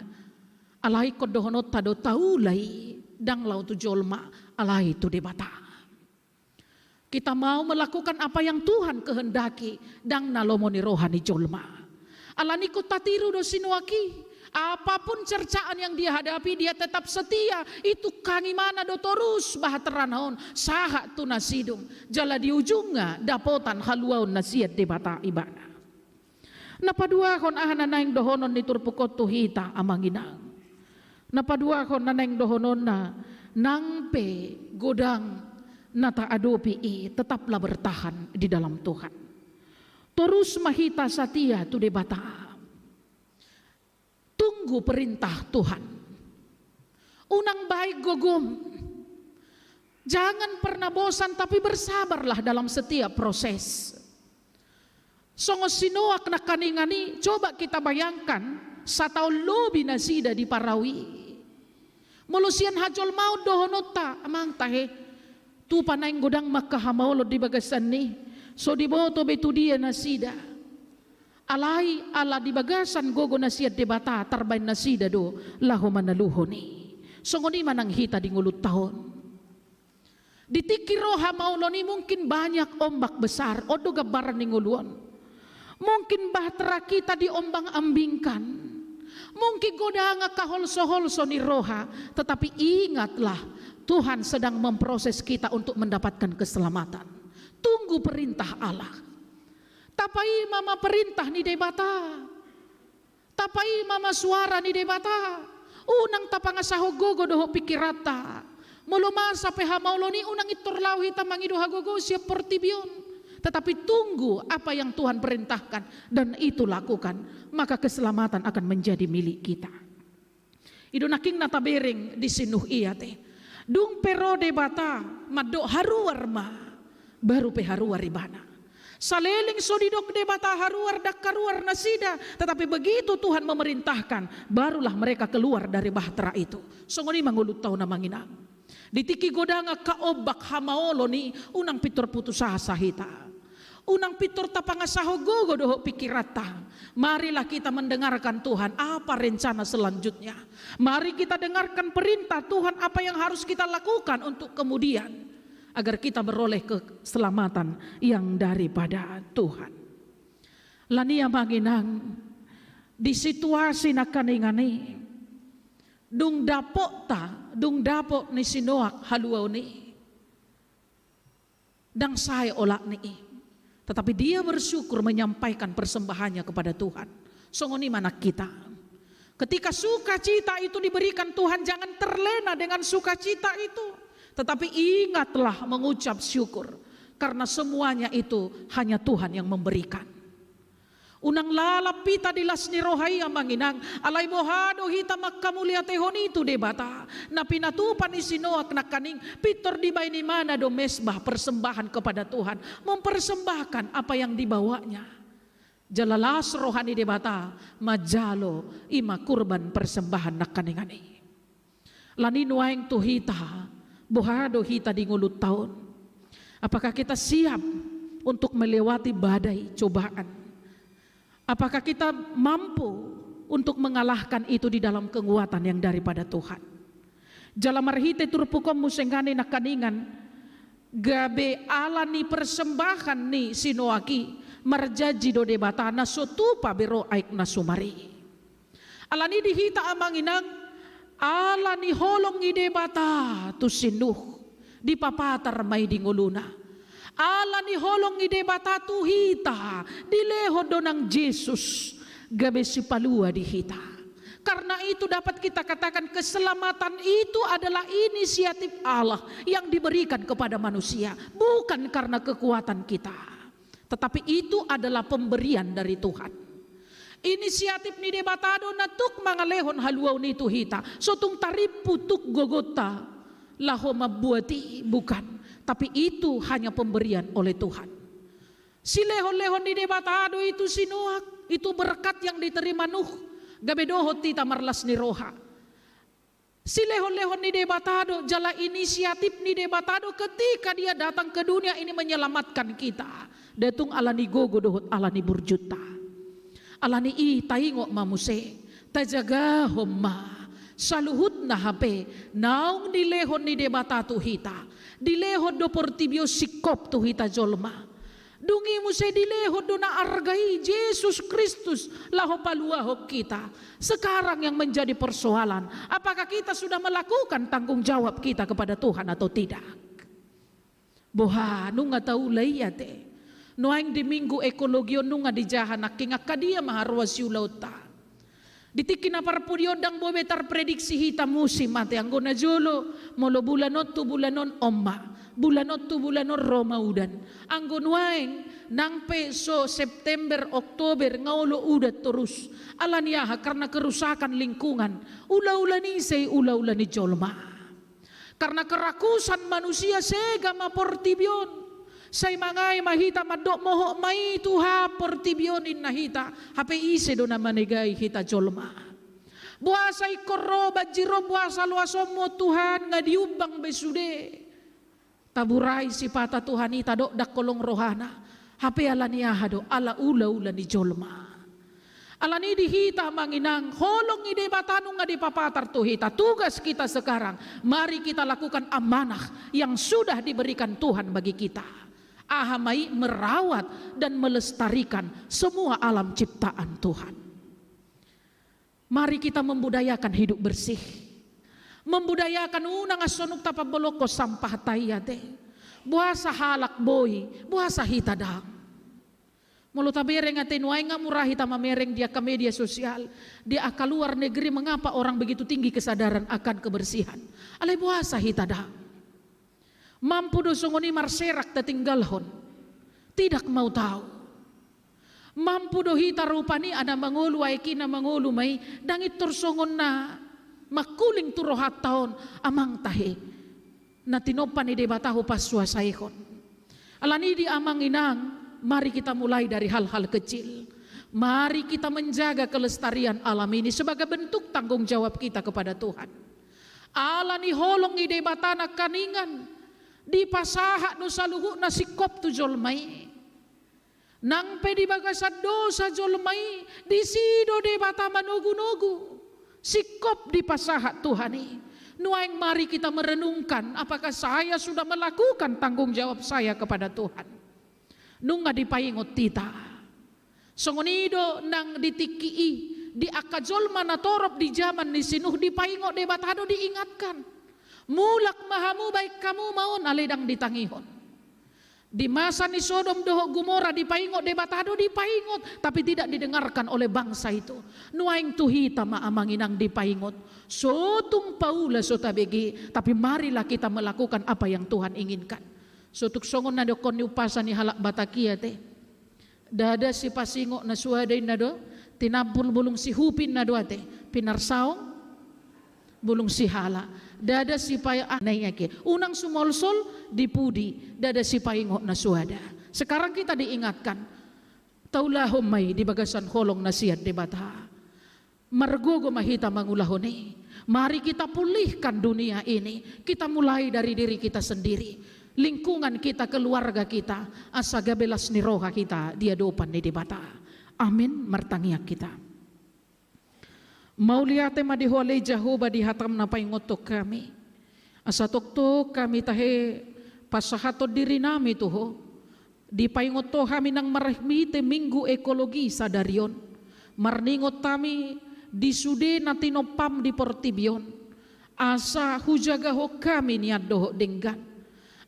Alai ingkon dohononta do, taula i ndang laho tu jolma, alai tu Debata. Kita mau melakukan apa yang Tuhan kehendaki, ndang na lomo ni roha ni jolma. Alani i ingkon tatiru do si Noak i. Apapun cercaan yang dia hadapi, dia tetap setia. Itukang imana do torus bahterana on sahat tu na sidung. Jala di ujungna dapotan haluaon na sian Debata ibana. Na paduahon, aha na naeng dohonon ni turpuk on tu hita amang inang? Na paduahon na naeng dohononna, nang pe godang na taadopi i, tetaplah bertahan di dalam Tuhan. Torus ma hita satia tu Debata. Tunggu perintah Tuhan. Unang baen gogom. Jangan pernah bosan, tapi bersabarlah dalam setiap proses. Songon si Noak nangkaningan i, coba kita bayangkan, sataon lobi nasida di parau i. Molo sian hajolmaon dohononta, amang tahe, tupa naeng godang ma angka hamaolon di bagasan i, so diboto be tu dia nasida. Alai ala di bagasan gogo na sian Debata, tarbaen nasida do laho manaluhon i. Songon i ma nang hita di ngolunta on. Di tingki ro hamaolon i mungkin banyak ombak besar, on do gambaran ni ngolu on. Mungkin bahtera kita diombang-ambingkan. Mungkin godang angka holso-holso ni roha, tetapi ingatlah, Tuhan sedang memproses kita untuk mendapatkan keselamatan. Tunggu perintah Allah. Tapaima ma perintah ni Debata. Tapaima ma suara ni Debata. Unang tapangasahon gogo dohot pingkiranta. Molo masa pe hamaolon i, unang intor laho hita mangido hagogoon sian portibi on. Tetapi tunggu apa yang Tuhan perintahkan dan itu lakukan, maka keselamatan akan menjadi milik kita. I do nangkin na tabereng di si Nuh i ate. Dung pe ro Debata mandok haruar ma, baru pe haruar ibana. Saleleng so didok Debata haruar, ndang haruar nasida, tetapi begitu Tuhan memerintahkan, barulah mereka keluar dari bahtera itu. Songon i ma ngolunta on amang inang. Di tingki godang angka ombak hamaolon i, unang pintor putus asa hita. Unang pintor tapangasahon gogo dohot pingkiranta. Marilah kita mendengarkan Tuhan, apa rencana selanjutnya. Mari kita dengarkan perintah Tuhan, apa yang harus kita lakukan untuk kemudian, agar kita beroleh keselamatan yang daripada Tuhan. Alani i amang inang, di situasi nangkaningan i, dung dapotta, dung dapot ni si Noak haluaon i, ndang sae olat ni i. Tetapi dia bersyukur menyampaikan persembahannya kepada Tuhan. Songon i ma nang hita. Ketika sukacita itu diberikan Tuhan, jangan terlena dengan sukacita itu. Tetapi ingatlah mengucap syukur, karena semuanya itu hanya Tuhan yang memberikan. Unang lalap hita di las ni roha i, amang inang, alai boha do hita manghamauliatehon i tu Debata? Na pinatupa ni si Noak nangkaning, pintor dibaen ibana do mesbah, persembahan kepada Tuhan, mempersembahkan apa yang dibawanya. Jala las roha ni Debata manjalo i ma kurban persembahan nangkaningan i. Alani nuaeng tu hita, boha do hita di ngolunta on? Apakah kita siap untuk melewati badai cobaan? Apakah kita mampu untuk mengalahkan itu di dalam kekuatan yang daripada Tuhan? Jala marhite turpuk on muse nangkaningan, gabe ala ni persembahan ni si Noak i, marjanji do Debata na so tupa be ro aek na sumar i. Alani di hita, amang inang, ala ni holong ni Debata tu si Nuh, dipapatar ma i di ngoluna. Ala ni holong ni Debata tu hita, dilehon do nang Jesus gabe sipalua di hita. Karena itu dapat kita katakan keselamatan itu adalah inisiatif Allah yang diberikan kepada manusia, bukan karena kekuatan kita. Tetapi itu adalah pemberian dari Tuhan. Inisiatif ni Debata do na tuk mangalehon haluaon i tu hita. So tung tarimpu tuk gogonta laho mambuat i, bukan. Tapi itu hanya pemberian oleh Tuhan. Silehon-lehon ni Debata do i tu si Noak, itu berkat yang diterima Nuh, gabe dohot hita marlas ni roha. Silehon-lehon ni Debata do, jala inisiatif ni Debata do ketika Dia datang ke dunia ini menyelamatkan kita. Nda tung ala ni gogo dohot ala ni burjunta. Alani i taingot ma muse, tajagahon ma saluhutna hape naung dilehon ni Debata tu hita. Dilehon do portibi on singkop tu hita jolma. Dung i muse dilehon do na arga i, Jesus Kristus, laho paluahon hita. Sekarang yang menjadi persoalan, apakah kita sudah melakukan tanggung jawab kita kepada Tuhan atau tidak? Boha, nunga taula i ate? Nuaeng di minggu ekologi on nunga dijaha nangkin, angka dia ma haroa siulaonta? Di tingki na parpudi on ndang boi be tarprediksi hita musim ate, anggo na jolo, molo bulan on tu bulan on, on ma. Bulan on tu bulan on, ro ma udan. Anggo nuaeng, nang pe so September, Oktober, nga olo udan torus. Alani aha? Karena kerusakan lingkungan. Ulaula ni ise i? Ulaula ni jolma. Karena kerakusan manusia, sega ma portibi on. Sai mangae ma hita mandok, mohop ma i Tuhan portibi on, ninna hita. Hape ise do na manegai hita jolma? Boasa ingkon ro banjir on, boasa loas on, mohop Tuhan, nga diumbang be sude. Taburai sipata Tuhan i, tadok ndang holong rohana. Hape alani aha do? Ala ulaula ni jolma. Alani i di hita, amang inang, holong ni Debata nunga dipapatar tu hita. Tugas kita sekarang, mari kita lakukan amanah yang sudah diberikan Tuhan bagi kita. Aha ma i? Merawat dan melestarikan semua alam ciptaan Tuhan. Mari kita membudayakan hidup bersih. Membudayakan unang asonuk tapambolongkon sampahta i ate. Boasa halak boi, boasa hita ndang? Molo tabereng ate, nuaeng nga mura hita mamereng di angka media sosial, di angka luar negeri, mengapa orang begitu tinggi kesadaran akan kebersihan. Alai boasa hita ndang? Mampu do songon i marserak tatinggalhon? Tidak mau tahu. Mampu do hita rupani, a na mangolu aek i, na mangolu ma i, ndang pintor songon na mangkuling tu rohanta on, amang tahe. Na tinompa ni Debata hupansuasaihon. Alani i di amang inang, mari kita mulai dari hal-hal kecil. Mari kita menjaga kelestarian alam ini sebagai bentuk tanggung jawab kita kepada Tuhan. Alani holong ni Debata nangkaningan, dipasahat do saluhutna singkop tu jolma i. Nang pe di bagasan dosa jolma i, disi do Debata manogunogu. Singkop dipasahat Tuhan i. Nuaeng mari kita merenungkan, apakah saya sudah melakukan tanggung jawab saya kepada Tuhan? Nunga dipaingot hita. Songon i do nang di tingki i, di angka jolma na torop di jaman ni si Nuh, dipaingot Debata do, diingatkan. Mulak ma hamu, baen hamu ma on, alai ndang ditangihon. Di masa ni Sodom dohot Gomora dipaingot Debata do, dipaingot, tapi tidak didengarkan oleh bangsa itu. Nuaeng tu hita ma amang inang dipaingot. So tung paula so tabege, tapi marilah kita melakukan apa yang Tuhan inginkan. So tung songon na didok ni umpasa ni halak Batak i ate. Ndada sipasingot na suada inna do, tinampul bulung sihupi inna do ate, pinarsaong bulung sihala. Ndada sipa-, ah, na i ate. Unang sumolsol di pudi, ndada sipaingot na suada. Sekarang kita diingatkan, taulahon ma i di bagasan holong na sian Debata. Margogo ma hita mangulahon i. Mari kita pulihkan dunia ini. Kita mulai dari diri kita sendiri. Lingkungan kita, keluarga kita. Asa gabe las ni roha hita di adopan ni Debata. Amin. Martangiang hita. Mauliate ma di Ho ale Jahowa di hataM na paingothon hami. Asa tongtong hami tahe pasahathon dirinami tu Ho. Dipaingot Ho hami nang marhite Minggu Ekologi sadari on. Marningot hami di sude na tinompa-M di portibi on. Asa hujagahon hami nian dohot denggan.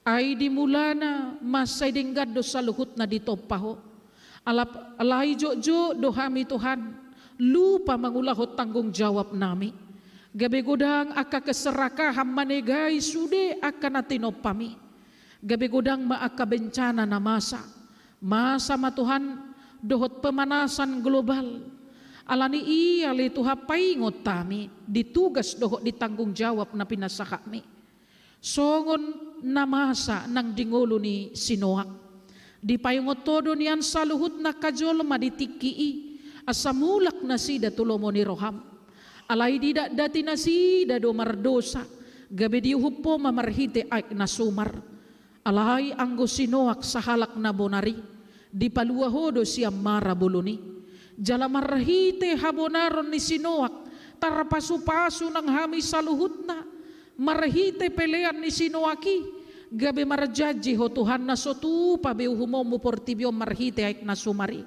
Ai di mulana mansai denggan do saluhutna ditompa Ho. Alap-, alai jotjot do hami Tuhan, lupa mangulahon tanggung jawab nami. Gabe godang angka keserakahan manegai sude angka na tinompa-Mi. Gabe godang ma angka bencana na masa. Masa ma Tuhan dohot pemanasan global. Alani i ale Tuhan paingot hami di tugas dohot di tanggung jawab na pinasahat-Mi. Songon na masa nang di ngolu ni si Noak. Dipaingot Ho do nian saluhutna angka jolma di tingki i, asa mulak nasida tu lomo ni roham. Alai didatdati nasida do mardosa, gabe diuhum Ho ma marhite aek na sumar. Alai anggo si Noak sahalak na bonar i, dipalua Ho do sian mara bolon i. Jala marhite habonaron ni si Noak, tarpasupasu nang hami saluhutna, marhite pelean ni si Noak i, gabe marjanji Ho Tuhan na so tupa be uhumon-Mu portibi on marhite aek na sumar i.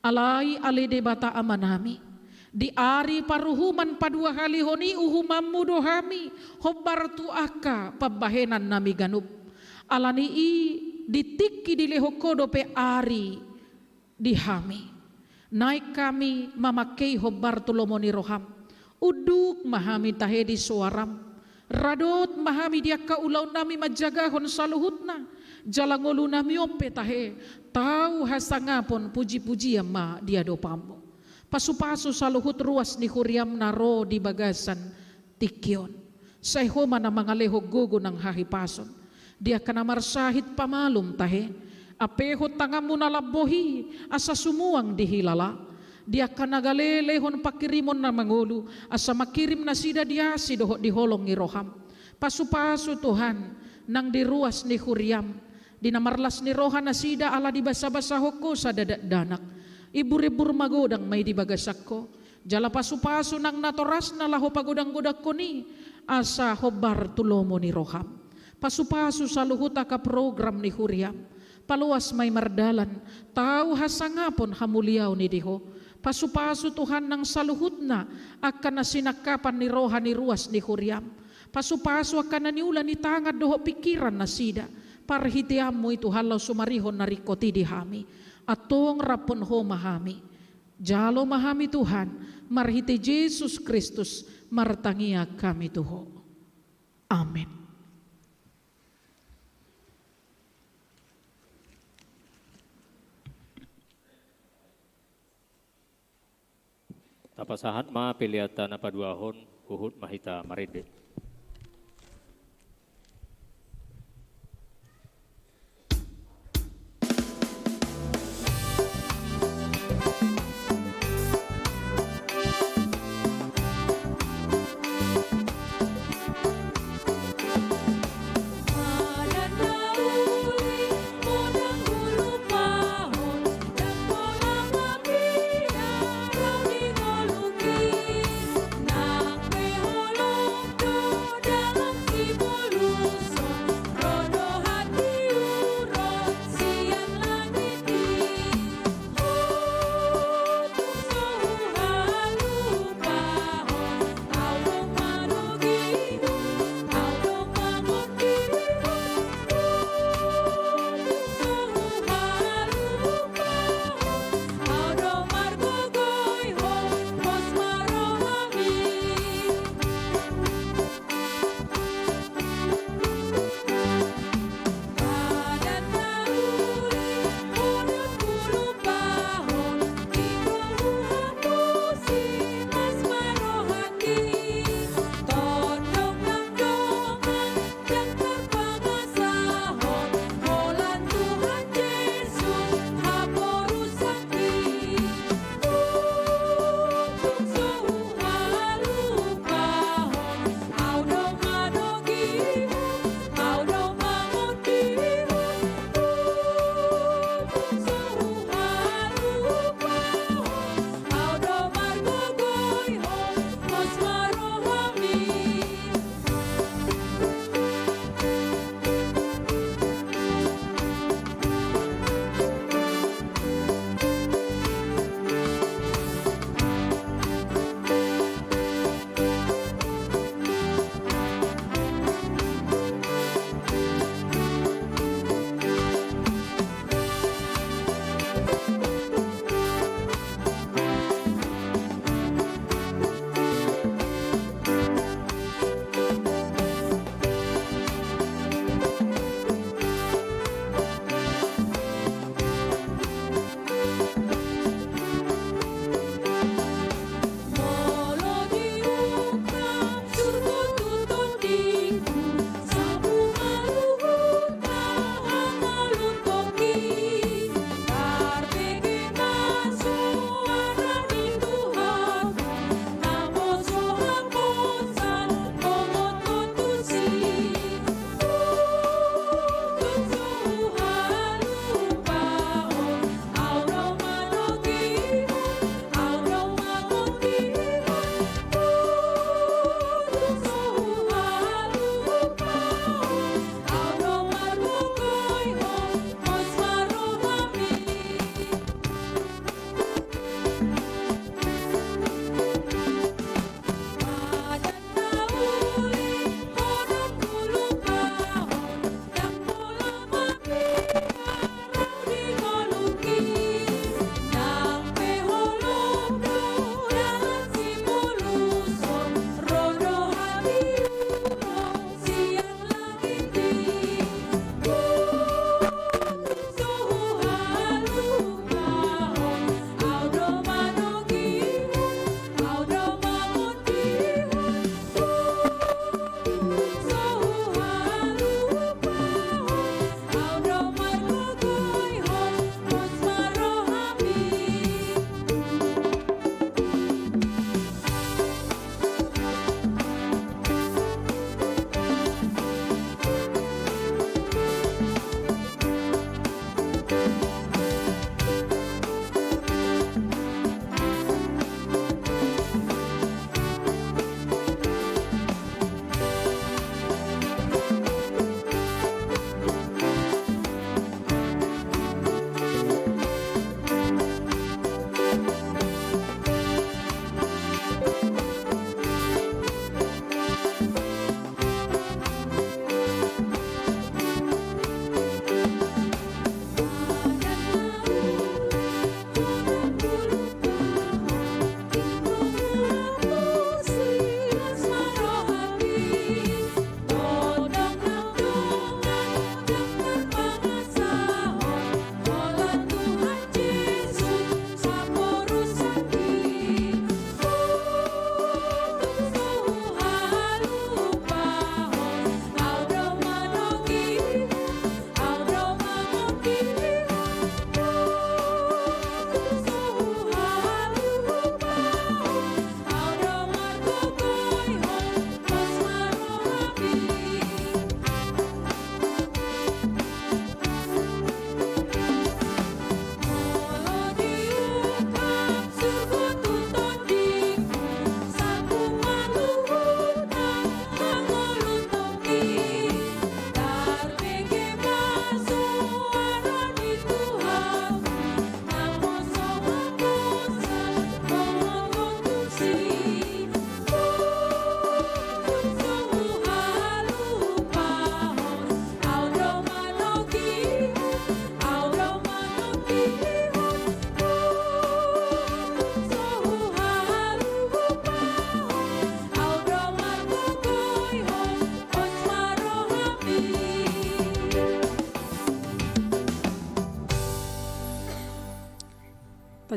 Alai ale Debata Amanami, di ari paruhuman paduahalihon i uhuman-Mu do hami, hombar tu angka pambahenan nami ganup. Alani i di tingki dilehon Ho dope ari di hami. Naeng hami mamangke i hombar tu lomo ni roham. Unduk ma hami tahe di soaram. Radot ma hami di angka ulaon nami manjagahon saluhutna. Jala ngolu nami on pe tahe, tau hasangapon pujipujian ma di adopanmu. Pasupasu saluhut ruas ni huriam na ro di bagasan tingki on. Sai Ho ma na mangalehon gogo nang hahipason. Di angka na marsahit pamalum tahe. Ampehon tanganmu na lambok i, asa sumuang dihilala. Di angka na gale lehon pangkirimon na mangolu, asa mangkirim nasida di asi dohot di holong ni roham. Pasupasu Tuhan, nang di ruas ni huriam. Di na marlas ni roha nasida ala dibasabasahon Ho sada dakdanak. Imburimbur magodang ma i di bagasan Ho. Jala pasupasu nang natorasna laho pagodanggodangkon i, asa hombar tu lomo ni roham. Pasupasu saluhut angka program ni huriam. Paloas ma i mardalan, tau hasangapon hamuliaon i di Ho. Pasupasu Tuhan nang saluhutna, angka na sinangkapan ni roha ni ruas ni huriam. Pasupasu angka na niula ni tangan dohot pingkiran nasida. Parhiteanmu i Tuhan laho sumarihon na ringkot i di hami. Antong raphon Ho ma hami. Jalo ma hami Tuhan, marhite Jesus Kristus, martangiang hami tu Ho. Amen. Tapasahat ma peleanta na paduahon, huhut ma hita marende.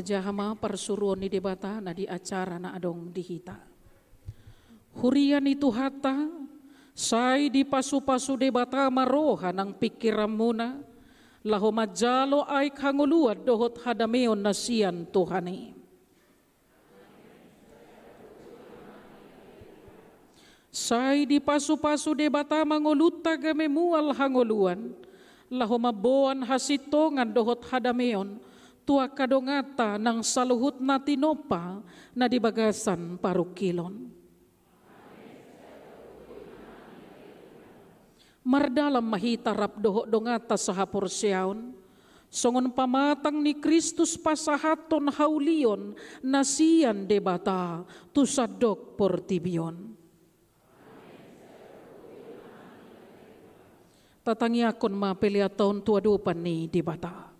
Jaha ma parsuruon ni Debata na di acara na adong di hita. Huria ni Tuhanta, sai dipasupasu Debata ma roha nang pingkiranmuna, laho manjalo aek hangoluan dohot hadameon na sian Tuhan i. Sai dipasupasu Debata ma ngolunta gabe mual hangoluan, laho mamboan hasintongan dohot hadameon tu angka donganta nang saluhut na tinompa na di bagasan parungkilon. Mardalan ma hita rap dohot donganta sahaporseaon, songon pamatang ni Kristus pasahathon haulion na sian Debata tu sandok portibi on. Tatangiangkon ma peleanta on tu adopan ni Debata.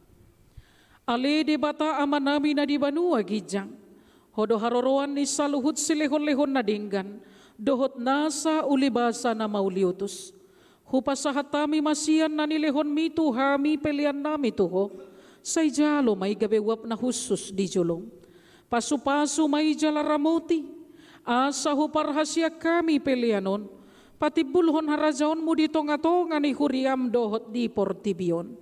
Ale Debata Amanami na di banua ginjang, Ho do haroroan ni saluhut silehonlehon na denggan, dohot nasa ulibasa na mauliutus. Hupasahat hami ma sian na nilehonMi tu hami peleannami tu Ho, sai jalo ma i gabe uap na hushus di jolom. Pasupasu ma i jala ramoti, asa huparhaseang hami pelean on, patimbulhon harajaonMu di tongatonga ni huriaM dohot di portibi on.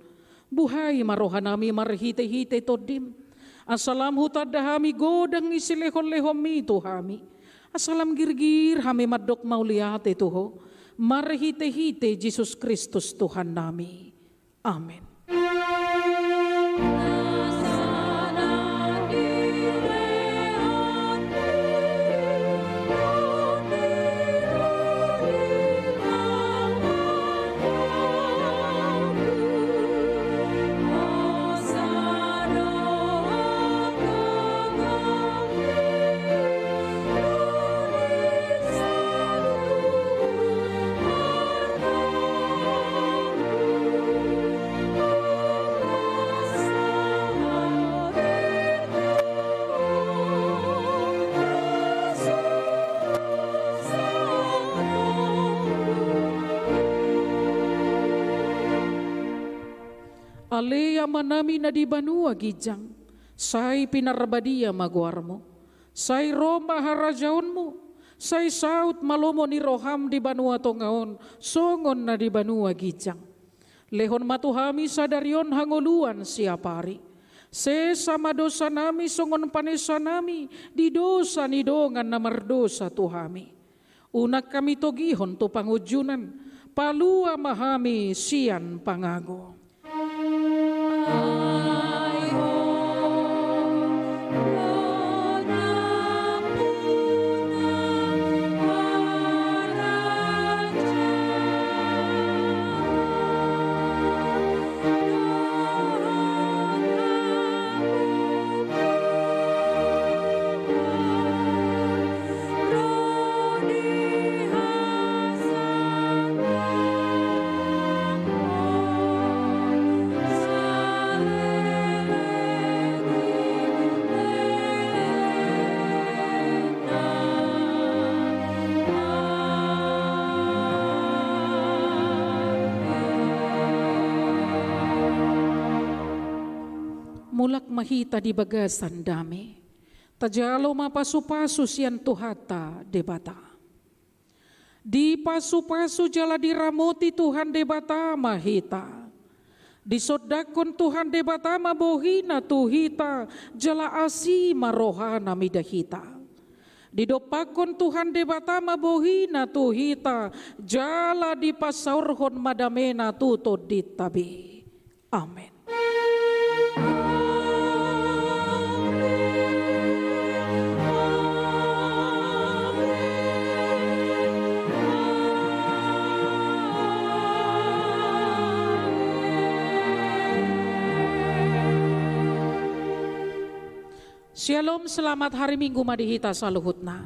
Buhai ma rohanami marhitehite TondiM, asa lam hutanda hami godang ni silehonlehonMi tu hami, asa lam girgir hami mandok mauliate tu Ho, marhitehite Jesus Kristus Tuhannami. Amen. Ale Amanami na di banua ginjang, sai pinarbadia ma goarMu, sai ro ma harajaonMu, sai saut ma lomo ni rohaM di banua tonga on, songon na di banua ginjang. Lehon ma tu hami sadari on hangoluan siapari. Sesa ma dosanami songon panesanami di dosa ni dongan na mardosa tu hami. Unang hami togihon tu pangunjunan, palua ma hami sian pangago. Mulak ma hita di bagasan dame. Tajalo ma pasupasu sian Tuhanta Debata. Dipasupasu jala diramoti Tuhan Debata ma hita. Disondangkon Tuhan Debata ma bohiNa tu hita, jala asi ma rohaNa mida hita. Didompakkon Tuhan Debata ma bohiNa tu hita, jala dipasaorhon ma dameNa tu tondinta be. Amen. Syalom, selamat hari Minggu ma di hita saluhutna.